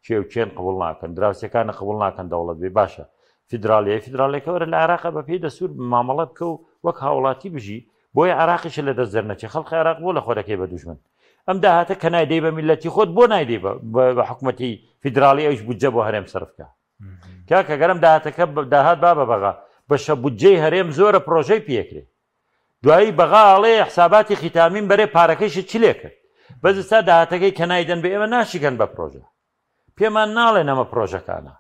کێوکێن قبوڵ ناکەن دراوسەکانە قبوڵ ناکەن دەوڵەت بێ باشە فیدراڵیە فیدراڵێکە وەرە لە عێراقا بە پێی دەسوور مامەڵە بکە و وەک هاوڵاتی بژی بۆیە عێراقیشە لە دەست دەرنەچێ خەڵقی عێراق بۆ لە خۆ دەکەی بە دوژمن ئەم داهاتە کە نایدەی بە میللەتی خۆت بۆ نایدەی بە حکومەتی فیدراڵی ئەویش بودجە بۆ هەرێم سەرف کە کاکە گەرم داهاتەکە داهات با بە بەغا بەشە بودجەی هەرێم زۆرە پرۆژەی پێکرێ دوایی بەغا ئەڵێ حساباتی خیتامین بەرێ پارەکەیشت چ لێ کرد بەس ئێستا داهاتەکەی کە نایدەن بە ئێمە ناشیکەن بە پرۆژە پێمان ناڵێن ئەمە پرۆژەکانە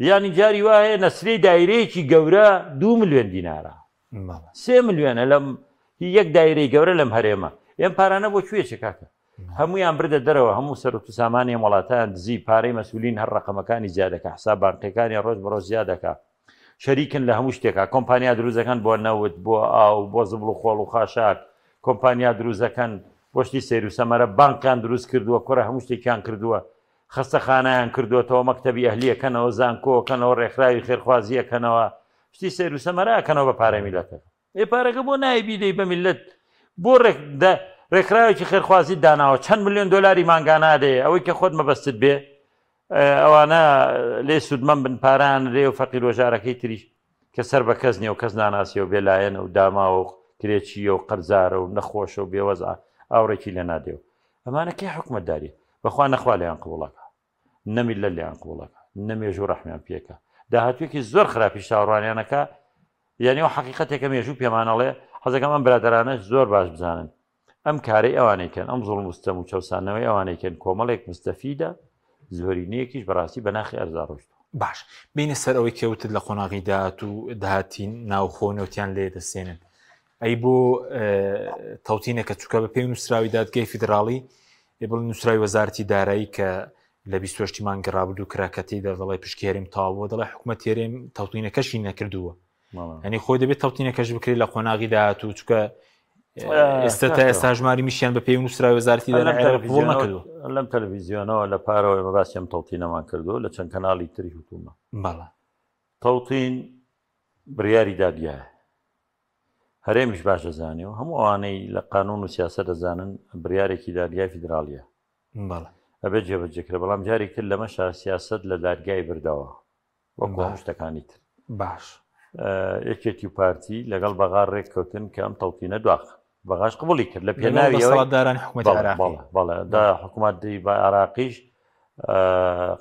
یانی جاری وا هەیە نەسرەی دایرەیەکی گەورە دو ملیۆن دینارە سێ ملیۆنە لەم یەک دایرەی گەورە لەم هەرێمە ئێم پارانە بۆ کوێ چێ کاکە هەمویان بردە دەرەوە هەموو سەر و سامانی ئەم وڵاتان دزی پارەی مەسولین هەر ڕقەمەکانی زیادەکە حساب بانقیەکانی ڕۆژ بە ڕۆژ زیادەکە شەریکن لە هەموو شتێکا کۆمپانیا دروستەکەن بۆ نەوت بۆ ئاو بۆ زبڵ و خۆڵ و خاشاک کۆمپانیا دروستەکەن بۆ شتی سەیر و سەمەرە بانقیان دروست کردووە کوڕە هەموو شتێکیان کردووە خەستەخانەیان کردووەتەوە مەکتەبی ئەهلی ئەکەنەوە زانکۆ ئەکەنەوە ڕێکخراوی خێرخوازی ئەکەنەوە شتی سەیر و سەمەرە ئەکەنەوە بە پارەی میللەتەکە ئێ پارەکە بۆ نایە بیدەی بە میللەت بۆ ڕێک دە ڕێکخراوێکی خێرخوازیت داناوە چەند ملیۆن دۆلاری مانگانە ئەدەیە ئەوەی کە خۆت مەبەستت بێ ئەوانە لێ سوودمەند بن پارەیان لێ و فەقیر وەژارەکەی تریش کە سەر بە کەس نیە و کەس ناناسیە و بێلایەنە و داماوە و کرێچییە و قەرزارە و نەخۆشە و بێوەزعە ئاوڕێکی لێ نادێ و ئەمانە کێ حکومەتداریە بەخوا نەخوا لێیان قبوڵەکە نە میللەت لێیان قبوڵەکە نە مێژوو ڕەحمیان پێکە داهاتوێکی زۆر خراپیش چاوەڕوانیانەکە یعنی ئەو حەقیقەتێکە مێژوو پێمانەڵێ حەزەکەم ئەم برادەرانەش زۆر باش بزانن ئەم کارەی ئەوانەی کەن ئەم زوڵم و ستەم و چەوسانەوەی ئەوانەی کەن کۆمەڵێک مستەفیدە زۆرینەیەکیش بەڕاستی بە ناخی ئەرزا ڕۆشتووە. باش بینە سەر ئەوەی کە وتت لە قۆناغی داهات و داهاتی ناوخۆ نەوتیان لێ دەسێنن ئەی بۆ تەوتینەکە چووکە بە پێی نووسراوی دادگای فیدراڵی بڵ نووسراوی وەزارتی دارایی کە لە 28 مانگی ڕابردوو کرا کە تێیدا دەڵێ پشکی هەرێم تەواو بووە دەڵێ حکومەت هەرێم تەوتینەکەشی نەکردووە ئەنی خۆی دەبێت تەوتینەکەش بکرێت لە قۆناغی داهاتوو چکە ئێستا تا ئێستا ژماری میشیان بە پێی نووسراوی وەزارەتی قبوڵ نەکردووە لەم تەلەڤیزیۆنەوە لە پارەوە ئێمە باسی ئەم تەوتینەمان کردووە لە چەند کەناڵی تری وتومە بەڵێ تەوتین بڕیاری دادگایە هەرێمیش باش دەزانێ و هەموو ئەوانەی لە قانون و سیاسە دەزانن بڕیارێکی دادگای فیدراڵیە بەڵێ ئەبێت جێبەجێ کرێ بەڵام جارێک تر لەمەشا سیاسەت لە دادگای بردەوە وەکو هەموو شتەکانی تر. باش. یەکێتی و پارتی لەگەڵ بەغا ڕێککەوتن کە ئەم تەوتینە دواخ بەغاش قبوڵی کرد لە پێناوی دەسەڵاتدارانی حکوومەتی عێراقی بەڵێ دا حکوومەتی بە عێراقیش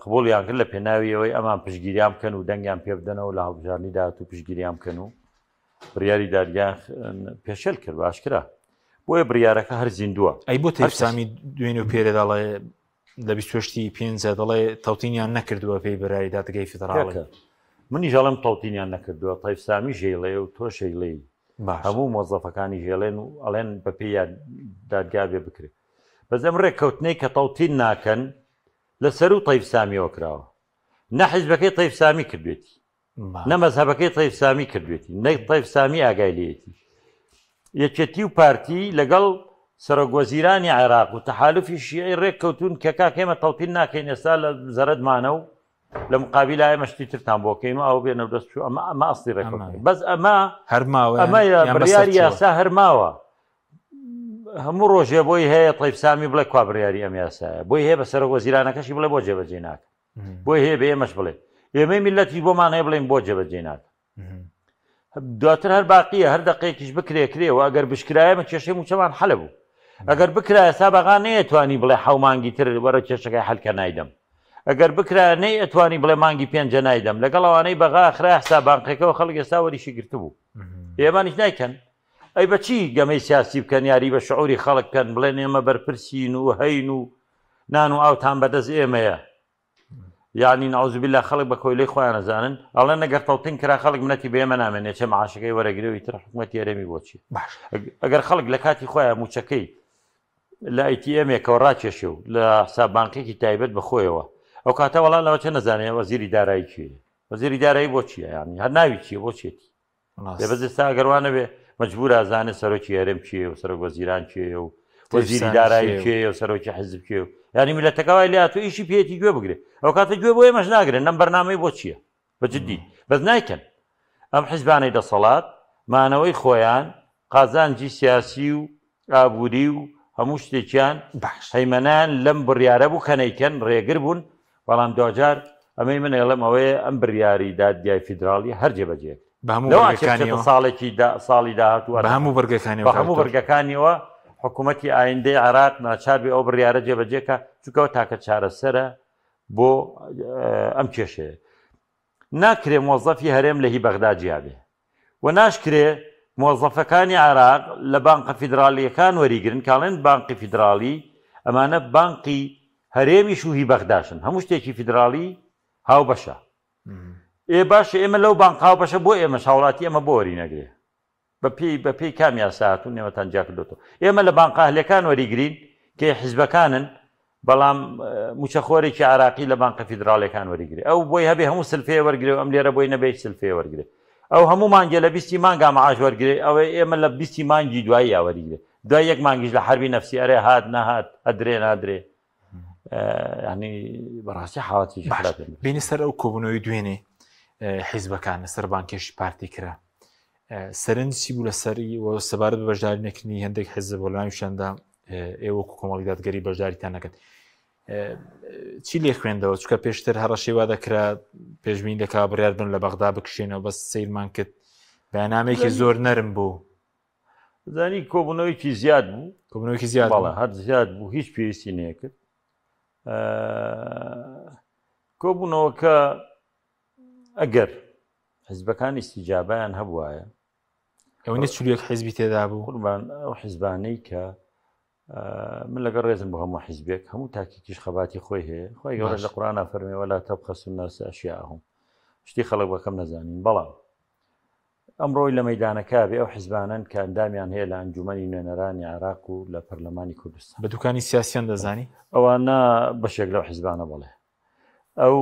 قبوڵیان کرد لە پێناوی ئەوەی ئەمان پشتگیریان بکەن و دەنگیان پێ بدەنەوە لە هەڵبژاردنی داهاتوو پشتگیریان بکەن و بڕیاری دادگا پێشێل کرد باشکرا بۆیە بڕیارەکە هەر زیندووە ئەی بۆ تەیف سامی دوێنێ و پێرێ دەڵێ لە 28 پێنجە دەڵێ تەوتینیان نەکردووە پێی بڕیاری دادگای فیدراڵی. کاکە منیش ئەڵێم تەوتینیان نەکردووە تەیف سامی ژێڵێ و تۆ شەیڵێی هەموو مۆزەفەکانی ژێڵێن و ئەڵێن بەپێی دادگا بێ بکرێ بەس ئەم ڕێککەوتنەی کە تەوتین ناکەن لە سەروو تەیف سامیەوە کراوە نە حیزبەکەی تەیف سامی کردوێتی نە مەزهەبەکەی تەیف سامی کردوێتی نە تەیف سامی ئاگای لێیەتی یەکێتی و پارتی لەگەڵ سەرۆک وەزیرانی عێراق و تەحالفی شیعی ڕێک کەوتون کە کاک ئێمە تەوتین ناکەین ئێستا لە زەرەدمانە و لە مقابیلا ئێمە شتی ترتان بۆ کەین و ئەو بێنە و دەست چوو ئەمە ئەمە ئەسڵی ڕێککەوتن بەس ئەمە هەر ماوە ئەمە بڕیاری یاسا هەر ماوە. هەموو ڕۆژێ بۆی هەیە تەیف سامی بڵێ کوا بڕیاری ئەم یاسایە، بۆی هەیە بە سەرۆک وەزیرانەکەشی بڵێ بۆ جێبەجێ ناکەن، بۆی هەیە بە ئێمەش بڵێ، ئێمەی میللەتیش بۆمان هەیە بڵێین بۆ جێبەجێ ناکەن. دواتر هەر باقیە هەر دەقێکیش بکرێ کرێ و ئەگەر بشکرایە مە کێشەی موچەمان حەلە بوو ئەگەر بکرایە سابغا نەیەتوانی بڵێ حەو مانگی تر وەرە کێشەکەی حەلکە نایدەم ئەگەر بکرایە نەی ئەتوانی بڵێ مانگی پێنجە نایدەم لەگەڵ ئەوانەی بەغا خرا حساب بانقێکەوە خەڵک ئێستا وەریشی گرتبوو ئێمانیش نایکەن ئەی بەچی گەمەی سیاسی بکەن یاری بە شعوری خەڵک بکەن بڵێن ئێمە بەرپرسین و هەین و نان و ئاوتان بەدەست ئێمەیە یعنی نعوذ بالله خەڵک بە کۆیلەی خۆیان ئەزانن ئەڵێن ئەگەر تەوتین کرا خەڵک منەتی بە ئێمە نامێنێ چە معاشەکەی وەرەگرێ و ئیتر حکوومەتی هەرێمی بۆچی باش ئەگەر خەڵک لە کاتی خۆیان موچەکەی لە ATM ێکەوە ڕاکێشێ و لە حساب بانقێکی تایبەت بە خۆیەوە ئەو کاتە وەڵا لەوە چە نەزانێ وەزیری دارایی کێیە وەزیری دارایی بۆ چییە یعنی هەر ناوی چییە بۆ چێتی ڕاست. لێ بەس ئێستا ئەگەر وا نەبێ مەجبورە ئەزانێ سەرۆکی هەرێم کێیە و سەرۆک وەزیران کێیە و وەزیری تێفسان دارایی کێیە و- کێیە و سەرۆکی حزب کێیە و یعنی میللەتەکە وای لێ هاتووە ئیشی پێیەتی گوێ بگرێ ئەو کاتە گوێ بۆ ئێمەش ناگرن ئەم بەرنامەی بۆ چییە بە جدی بەس نایکەن ئەم حزبانەی دەسەڵات مانەوەی خۆیان قازانجی سیاسی و ئابووری و هەموو شتێکیان باش. هەیمەنەیان لەم بڕیارە بوو کە نەیکەن ڕێگر بوون، بەڵام دواجار ئەمەی من ئەیڵێم ئەوەیە ئەم بریاری دادگای فیدراڵیە هەر جێبەجێ کرد. بە هەموو لەوە ئەچێ بچێتە بڕگەکانیەوە؟ ساڵێکی دا ساڵی داهاتوو بە هەموو بڕگەکانیەوە بە کاک هەموو دکتۆر؟ بڕگەکانیەوە حکوومەتی ئایندەی عێراق ناچار بێ ئەو بڕیارە جێبەجێ کا چونکە ئەوە تاکە چارەسەرە بۆ ئەم کێشەیە. ناکرێ مۆزەفی هەرێم لە هی بەغدا جیا بێ و ناشکرێ مۆزەفەکانی عێراق لە بانقە فیدراڵییەکان وەریگرن، کە ئەڵێن بانقی فیدراڵی ئەمانە بانقی هەرێمیش و هی بەغداشن، هەموو شتێکی فیدراڵی هاوبەشە. ئێ باشە ئێمە لەو بانقە هاوبەشە بۆ ئێمەش هاوڵاتی ئێمە بۆ وەرینەگرێ؟ بەپێی بەپێی کام یاسا هاتوون ئێمەتان جیا کردۆتەوە؟ ئێمە لە بانقە ئەهلیەکان وەریگرین کە حیزبەکانن بەڵام موچەخۆرێکی عراقی لە بانقە فیدراڵیەکان وەریگرێ ئەو بۆی هەبێ هەموو سلفەیە وەرگێ و ئەم لێرە بۆی نەبێ هیچ سلفەیە وەرگێ ئەو هەموو مانگێ لە بیستی مانگا معاش وەرگێ ئەوە ئێمە لە بیستی مانگی دوایی یا وەریگرێ دوای یەک مانگیش لە حربی نەفسی ئەرێ هات نەهات ئەدرێ نادرێ ینی بەڕاستی حاڵەتێکی باش خراپێ. بینی سەر ئەو کۆبوونەوەی دوێنێ حیزبەکان لەسەر بانکێشی پارتی کرا سەرنج چی بوو لەسەری و سەبارەت بە بەشداری نەکردنی هەندێک حیزب و لەناویشاندا ئێوە وەکو کۆمەڵی دادگەری بەشداریتان نەکرد چی لێ خوێندەوە چکە پێشتر هەڕەشەی وا دەکرا پێشبین دەکا بڕیار بن لە بەغدا بکشێنەوە بەس سەیرمان کرد بەیاننامەیەکی زۆر نەرم بوو زانی کۆبوونەوەیکی زیاد بوو کۆبوونەوەیکی زیاد بەڵێ هەر زیاد بوو هیچ پێویستی نەکرد کۆبوونەوەکە ئەگەر حیزبەکان ئیستیجابیان هەبوایە ئەوە نیە 41 حیزبی تێدا بوو قوربان ئەو حیزبانەی کە من لەگەڵ ڕێزم بۆ هەموو حیزبێک هەموو تاکێکیش خەباتی خۆی هەیە خۆی گەورە لە قورئانا فەرمی ولا تبخسوا الناس اشیاءهم شتی خەڵک بەکەم نەزانین بەڵام ئەمڕۆی لە مەدانەکە بێ ئەو حیزبانەن کە ئەندامیان هەیە لە ئەنجومەنی نوێنەرانی عێراق و لە پەرلەمانی کوردستان بە دوکانی سیاسیان دەزانی ئەوانە بەشێک لەو حیزبانە بەڵێ ئەو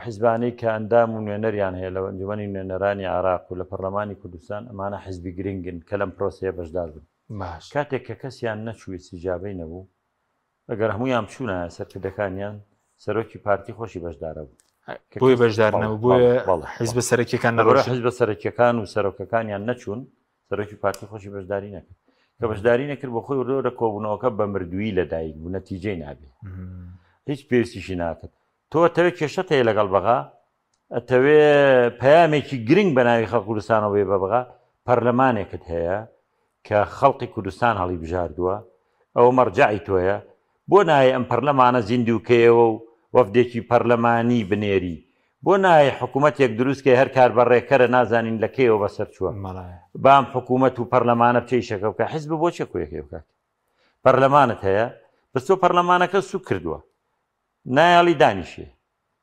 حیزبانەی کە ئەندام و نوێنەریان هەیە لە ئەنجومەنی نوێنەرانی عێراق و لە پەرلەمانی کوردستان ئەمانە حیزبی گرنگن کە لەم پرۆسەیە بەشدار بن. باش. کاتێک کە کەسیان نەچوو ئیستیجابەی نەبوو، ئەگەر هەموویان بچوونایە سەرکردەکانیان، سەرۆکی پارتی خۆشی بەشدارە بوو. کە بۆیە کەس بەشدار بەڵێ نەبوو، بەڵێ بۆیە بەڵێ حیزبە بەڵێ. سەرەکییەکان لەبەرئەوە نەڕۆیشتن. حیزبە سەرەکییەکان و سەرۆکەکانیان نەچوون، سەرۆکی پارتی خۆشی بەشداری نەکرد. کە بەشداری نەکرد بۆ خۆی وردە وردە کۆبوونەوەکە بە مردوویی لەدایک بوو، نەتیجەی نابێ. هیچ پێویستیشی ناکرد. تۆ ئەتەوێ کێشەت هەیە لەگەڵ بەغا، ئەتەوێ پەیامێکی گرنگ بە ناوی خەڵک کوردستانەوە بێ بە بەغا، پەرلەمانێکت هەیە کە خەڵقی کوردستان هەڵی بژاردووە، ئەوە مەرجەعی تۆیە، بۆ نایەی ئەم پەرلەمانە زیندوو کەیەوە و وەفدێکی پەرلەمانی بنێری؟ بۆ نایەی حکوومەتێک دروست کەی هەر کاربەڕێکەرە نازانین لە کەیەوە بەسەر چووە با ئەم حکوومەت و پەرلەمانە بچێ ئیشەکە بکا حیزب بۆ چیە کۆیەکەی بکات پەرلەمانت هەیە بەس تۆ پەرلەمانەکە سوک کردووە نایەڵی دانیشێ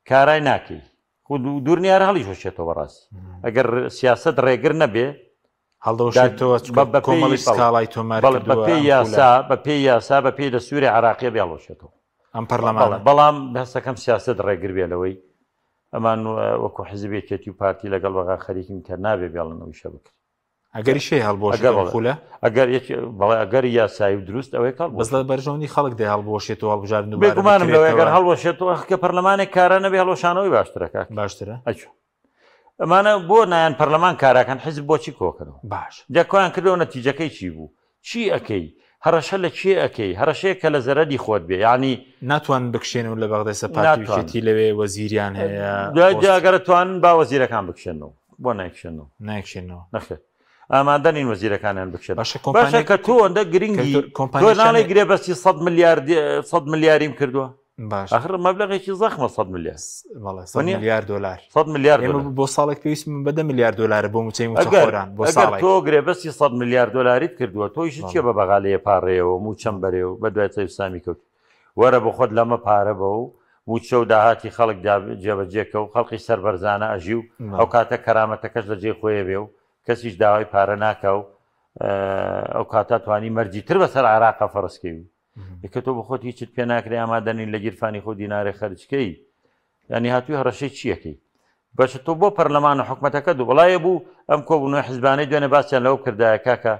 کارای ناکەی خۆ دوور نییە هەر هەڵیشوەشێتەوە بەڕاستی ئەگەر سیاسەت ڕێگر نەبێ هەڵدەوەشێتەوە چونکە کۆمەڵی سکاڵای تۆمار کردووە بەپێی یاسا بەپێی یاسا بەپێی دەستوری عێراقیە بێ هەڵوەشێتەوە ئەم پەرلەمانە بەڵام هەستەکەم سیاسەت ڕێگر بێ لەوەی ئەمان وەکو حزب یەکێتی و پارتی لەگەڵ بەغا خەریکن کە نابێ بێڵن ئەو ئیشە بکرێ ئەگەری شەی هەڵبوەشێتەوە خولە ئەگەر یەک بەڵێ ئەگەر یاسایی و دروست ئەوەی کەڵ بەس لە بەرژەوەندی خەڵک دێ هەڵبوەشێتەوە هەڵبژاردن دووبارە بێگومانم لەوەی ئەگەر بکرێتەوە. هەڵوەشێتەوە کە پەرلەمانێک کارا نەبێ هەڵوەشانەوەی باشترە کاک باشترە ئەچۆ ئەمانە بۆ نایەن پەرلەمان کاراکەن حیزب بۆچی کۆکەنەوە باش جا کۆیان کردەوە نەتیجەکەی چی بوو چی ئەکەی؟ هەڕەشە لە کێ ئەکەی؟ هەڕەشەیەک کە لە زەرەری خۆت بێ یانی. ناتوانن بکشێنەوە لە بەغدا ئێستا پارتی و یەکێتی لەوێ وەزیریان هەیە. دوای جا ئەگەر توانن با وەزیرەکان بکشێنەوە بۆ نایکشێنەوە؟ نایکشێنەوە. نەخێر ئامادە نین وەزیرەکانیان بکشێن. باشە باشە کۆمپانیا کە تۆ ئەندە گرنگی کە تۆ کۆمپانیاکان ناڵێی گرێبەستی 100 ملیار 100 ملیاریم کردووە؟ باش ئاخر مەبلەغێکی زەخمە 100 ملیار. بەڵێ 100 وەنیە؟ ملیار دۆلار. 100 ملیار ئێمە دۆلار. بۆ ساڵێک پێویستمان بە 10 ملیار دۆلارە بۆ مووچەی ئەگەر مووچەخۆران بۆ ئەگەر ساڵێک. تۆ گرێبەستی 100 ملیار دۆلاریت کردووە تۆ ئیشت بەڵێ. چییە بە بەغا لێ پاڕێیەوە مووچەم بەرێ و بە دوای تەیف سامی کەوتی وەرە بۆ خۆت لەمە پارە بە و مووچە و داهاتی خەڵک دا جێبەجێ کە و خەڵقیش سەربەرزانە ئەژی و ئەو بەڵێ. کاتە کەرامەتەکەش لە جێی خۆیە بێ و کەسیش داوای پارە ناکا و ئەو کاتە توانی مەرجی تر بەسەر عێراقا فەرز کەی و کە تۆ بەخۆت هیچت پێ ناکرێ ئامادە نین لە گیرفانی خۆ دینارێ خەرجکەی ینی هاتووی هەڕەشەی چیەکەی باشە تۆ بۆ پەرلەمان و حکومەتەکە دوو وڵایە بوو ئەم کۆبوونەوە حزبانەی دوێنێ باسیان لەوە کردایە کاکە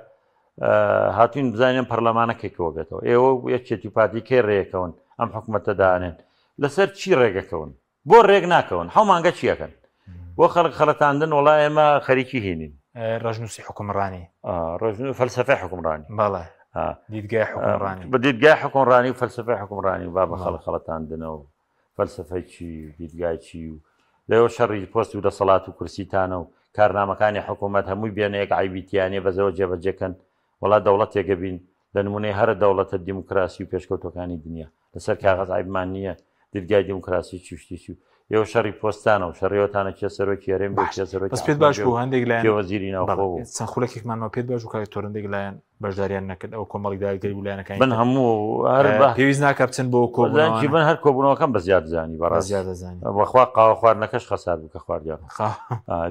هاتوین بزانین پەرلەمانە کەیکەوە بێتەوە ئێوە یەکێتی و پارتی کەی ڕێکەون ئەم حکومەتە دانێن لەسەر چی ڕێگەکەون بۆ ڕێک ناکەون حەو مانگە چیەکەن بۆ خەڵک خەڵەتاندن وڵا ئێمە خەریکی هینین ڕژنووسی حکومڕانی ڕژن فەلسفەی حکومڕانی بەڵێ دیدگای حکومڕانی بە دیدگای حکومڕانی و فەلسفەی حکومڕانی و با بە خەڵک خەڵەتاندنەوە فەلسفەی چی و دیدگای چی و لەوە شەڕی پۆست و دەسەڵات و کورسیتانە و کارنامەکانی حکوومەت هەمووی بێنە یەک عیبی تیانە بەزەوە جێبەجێکەن وڵا دەوڵەتێکە بین لە نمونەی هەرە دەوڵەتە دیموکراسی و پێشکەوتوەکانی دنیا لەسەر کاغەز عیبمان نییە دیدگای دیموکراسی چی و شتی چی و ئێوە شەڕی پۆستانە و شەڕیەوەتانە کێ سەرۆکی هەرێم بێ باش کێ سەرۆکی بەس پێت حکومەت باش بێ و بوو هەندێک کێ لایەن وەزیری بەڵێ ناوخۆ و چەند خولەکێکمان ماوە پێت باش بوو کاک دکتۆر هەندێک لایەن بەشداریان نەکرد ئەو کۆمەڵی دادگەری و لایەنەکانی من تر هەموو هەر بە پێویست ناکە بچن بۆ بەزانکی کۆبوونەوانە من هەر کۆبوونەوەکەم بە زیاد زانی بە بەڕاستی زیاد دەزانی بەخوا قاوە خواردنەکەش خەسار بوو کە خواردیان خا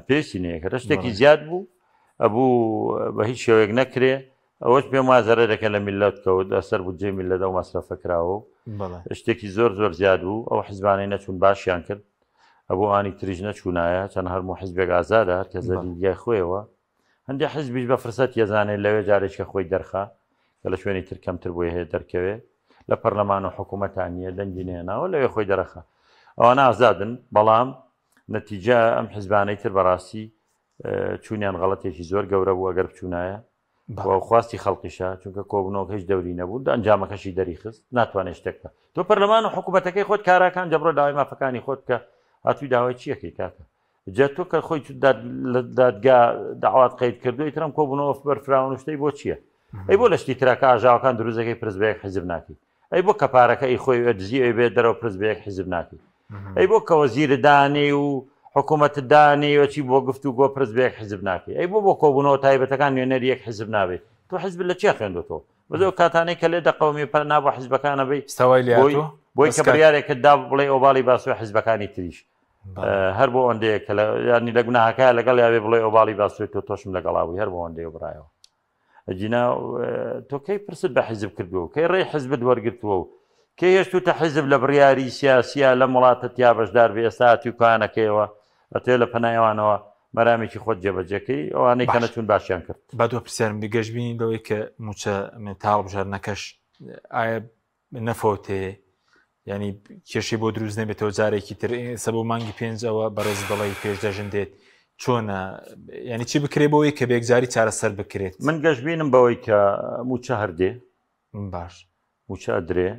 پێویستی نەیەکە شتێکی بەڵێ زیاد بوو ئەبوو بە هیچ شێوەیەک نەکرێ ئەوەش پێم وایە زەرەرێکە لە میللەت کەوت لەسەر بودجەی میللەت ئەو مەسرەفە کراوە و شتێکی زۆر زۆر زیاد بوو ئەو حزبانەی نەچوون باشیان کرد ئەبوو ئانی تریش نەچوونایە چەند هەرموو حزبێک ئازادە هەر کەس لە دیدگای خۆیەوە هەندێک حزبیش بە فرسەت یەزانێت لەوێ جارێکە خۆی دەرخا کە لە شوێنی تر کەمتر بۆی هەیە دەرکەوێ لە پەرلەمان و حکوومەتان نییە دەنگی نێناوە لەوێ خۆی دەرەخا ئەوانە ئازادن بەڵام نەتیجە ئەم حزبانەی تر بەڕاستی چوونیان غەڵەتێکی زۆر گەورە بوو ئەگەر بچوونایە و خواستی خەڵکیشە چونکە کۆبوونەوەکە هیچ دەوری نەبوو ئەنجامەکەشی دەریخست ناتوانێت شتێک بکە تۆ پەرلەمان و حکوومەتەکەی خۆت کاراکان جەبرۆ داوای مافەکانی خۆت بکە هاتووی داوای چیەکەی کاکە جا تۆ کە خۆی لە دادگا داوات قەید کردو ئیترم کۆبوونەوە بەرفراوان و شتەی بۆ چییە ئەی بۆ لە شتی تراکە ئاژاوەکان دروزەکەی پرس بە یەک حیزب ناکەی ئەی بۆ کە پارەکە ئی خۆی ئەدزی ئەی بێت دەرەوە پرس بە یەک حیزب ناکەی ئەی بۆ کە وەزیر دانێ و حکوومەت دانێ و چی بۆ گفت و گۆ پرس بە یەک حیزب ناکەی ئەی بۆ بۆ کۆبوونەوە تایبەتەکان نوێنەری یەک حیزب نابێت تۆ حیزب لە چێ خوێندوتەوە بەس ئەو کاتانەی کە لێ دەقەومی پەنا بۆ حیزبەکانە بی ستاوای بۆی لاتۆ بۆی بەس کە کاک بڕیارێکت دا بڵێ ئۆباڵی باسوێ حیزبەکانی تریش هەر بۆ ئەوەندەیە کە لە یانی لە گوناهەکە لەگەڵ یاوێ بڵێ ئۆباڵی باسوێ تۆ تۆشم لەگەڵا بووی هەر بۆ ئەوەندەیە برایەوە ئەگینا تۆ کەی پرست بە حیزب کردووە و کەی ڕێی حیزبت وەرگرتووە و کەی هێشتووتە حیزب لە بڕیاری سیاسیە لەم وڵاتە تیا بەشدار بێ ئێستا هاتووی کوانەکەیەوە ئەتەوێ لە پەنای ئەوانەوە مەرامێکی خۆت جێبەجێکەی ئەوانەی کە باش نەچوون باشیان کرد. با دوا پرسیارم بێ گەشبینی لەوەی کە مووچە تا هەڵبژاردنەکەش ئایا نەفەوتێ ینی کێشەی بۆ دروست نەبێتەوە جارێکی تر ئێستا بۆ مانگی پێنجەوە بەڕێز دەڵی پێش دەژن دێت چۆنە ینی چی بکرێ بۆی کە بێکجاری چارەسەر بکرێت من گەشببینم بەوەی کە موچە هەردێ باش موچە ئەدرێ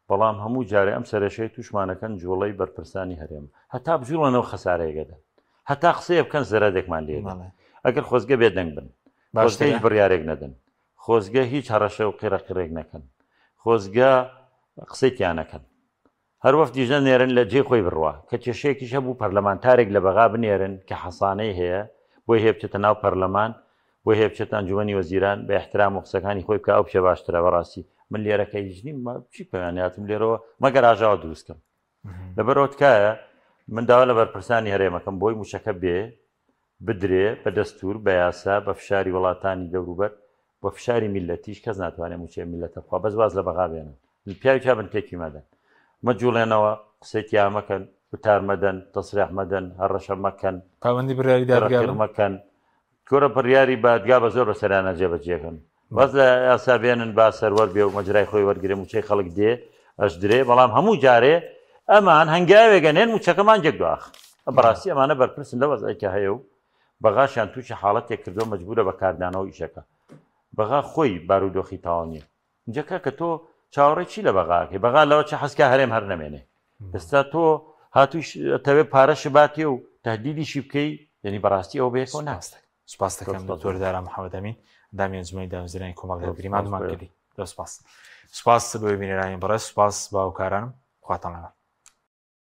بەڵام هەموو جارێ ئەم سەرەشەی توشمانەکەن جوڵەی بەرپرسانی هەرێم هەتا بجوڵەنەوە خەسارەیەگەدەن هەتا قسەیە بکەن زەرەدێکمان لێ ئەگەر خۆزگە بێدەنگ بن باشتر هیچ بڕیارێک نەدەن خۆزگە هیچ هەڕەشە و قیڕە قیڕێک نەکەن. خۆزگە قسەی تیا نەکەن. هەر وەفدیش نەنێرن لە جێی خۆی بڕوا. کە کێشەیەکیش هەبوو پەرلەمانتارێک لە بەغا بنێرن کە حەسانەی هەیە، بۆی هەیە بچێتە ناو پەرلەمان، بۆی هەیە بچێتە ئەنجومەنی وەزیران، بە ئیحترام و قسەکانی خۆی بکا ئەو بچێ باشترە بەڕاستی. من لێرە کە هیچ نیم چی بکەم یانی هاتم لێرەوە مەگەر ئاژاوە دروست کەم. لەبەرئەوە تکایە من داوا لە بەرپرسانی هەرێمەکەم بۆی مووچەکە بێ بدرێ بە دەستوور، بە یاسا، بە فشاری وڵاتانی دەوروبەر و فشاری میللەتیش کەس ناتوانێ مووچەی ئەم میللەتە بخوا بەس واز لە بەغا بێنن پیاوی تیا بن تێکی مەدەن مەجوڵێنەوە قسەی تیا مەکەن وتار مەدەن تەسریح مەدەن هەڕەشە مەکەن پابەندی بڕیاری دادگا قڕ بن. مەکەن کورە بڕیاری بادگا بە زۆر بەسەریانا جێبەجێکەن واز لە یاسا بێنن با سەروەر بێ و مەجرای خۆی وەرگرێ مووچەی خەڵک دێ ئەشدرێ بەڵام هەموو جارێ ئەمان هەنگاوێک ئەنێن مووچەکە مانگێک دواخ بەڕاستی ئەمانە بەرپرسن لە وەزعی کە هەیە و بەغاشیان تووشی حاڵەتێک کردووە مەجبورە بە کاردانەوە ئیشەکە بەغا خۆی بارودۆخی تەواو نییە. اینجا کاکە تۆ چاوەڕێ چی لە بەغاکەی؟ بەغا لەوە چە حەزکا هەرێم هەر نەمێنێ. ئێستا تۆ هاتووی تەوێ پارەش باتێ و تهدیدیشی بکەی، یعنی بەڕاستی ئەوە بەیەکەوە ناستە. سپاس دەکەم دکتۆر دارا محەممەد ئەمین ئەندامی ئەنجومەنی دامەزرێنەری کۆمەڵگای گریمان دومان کردی. زۆر سپاس. سپاس بۆ بینەرانی بەڕێز، سپاس باوکارانم. خواتان لەگەڵ.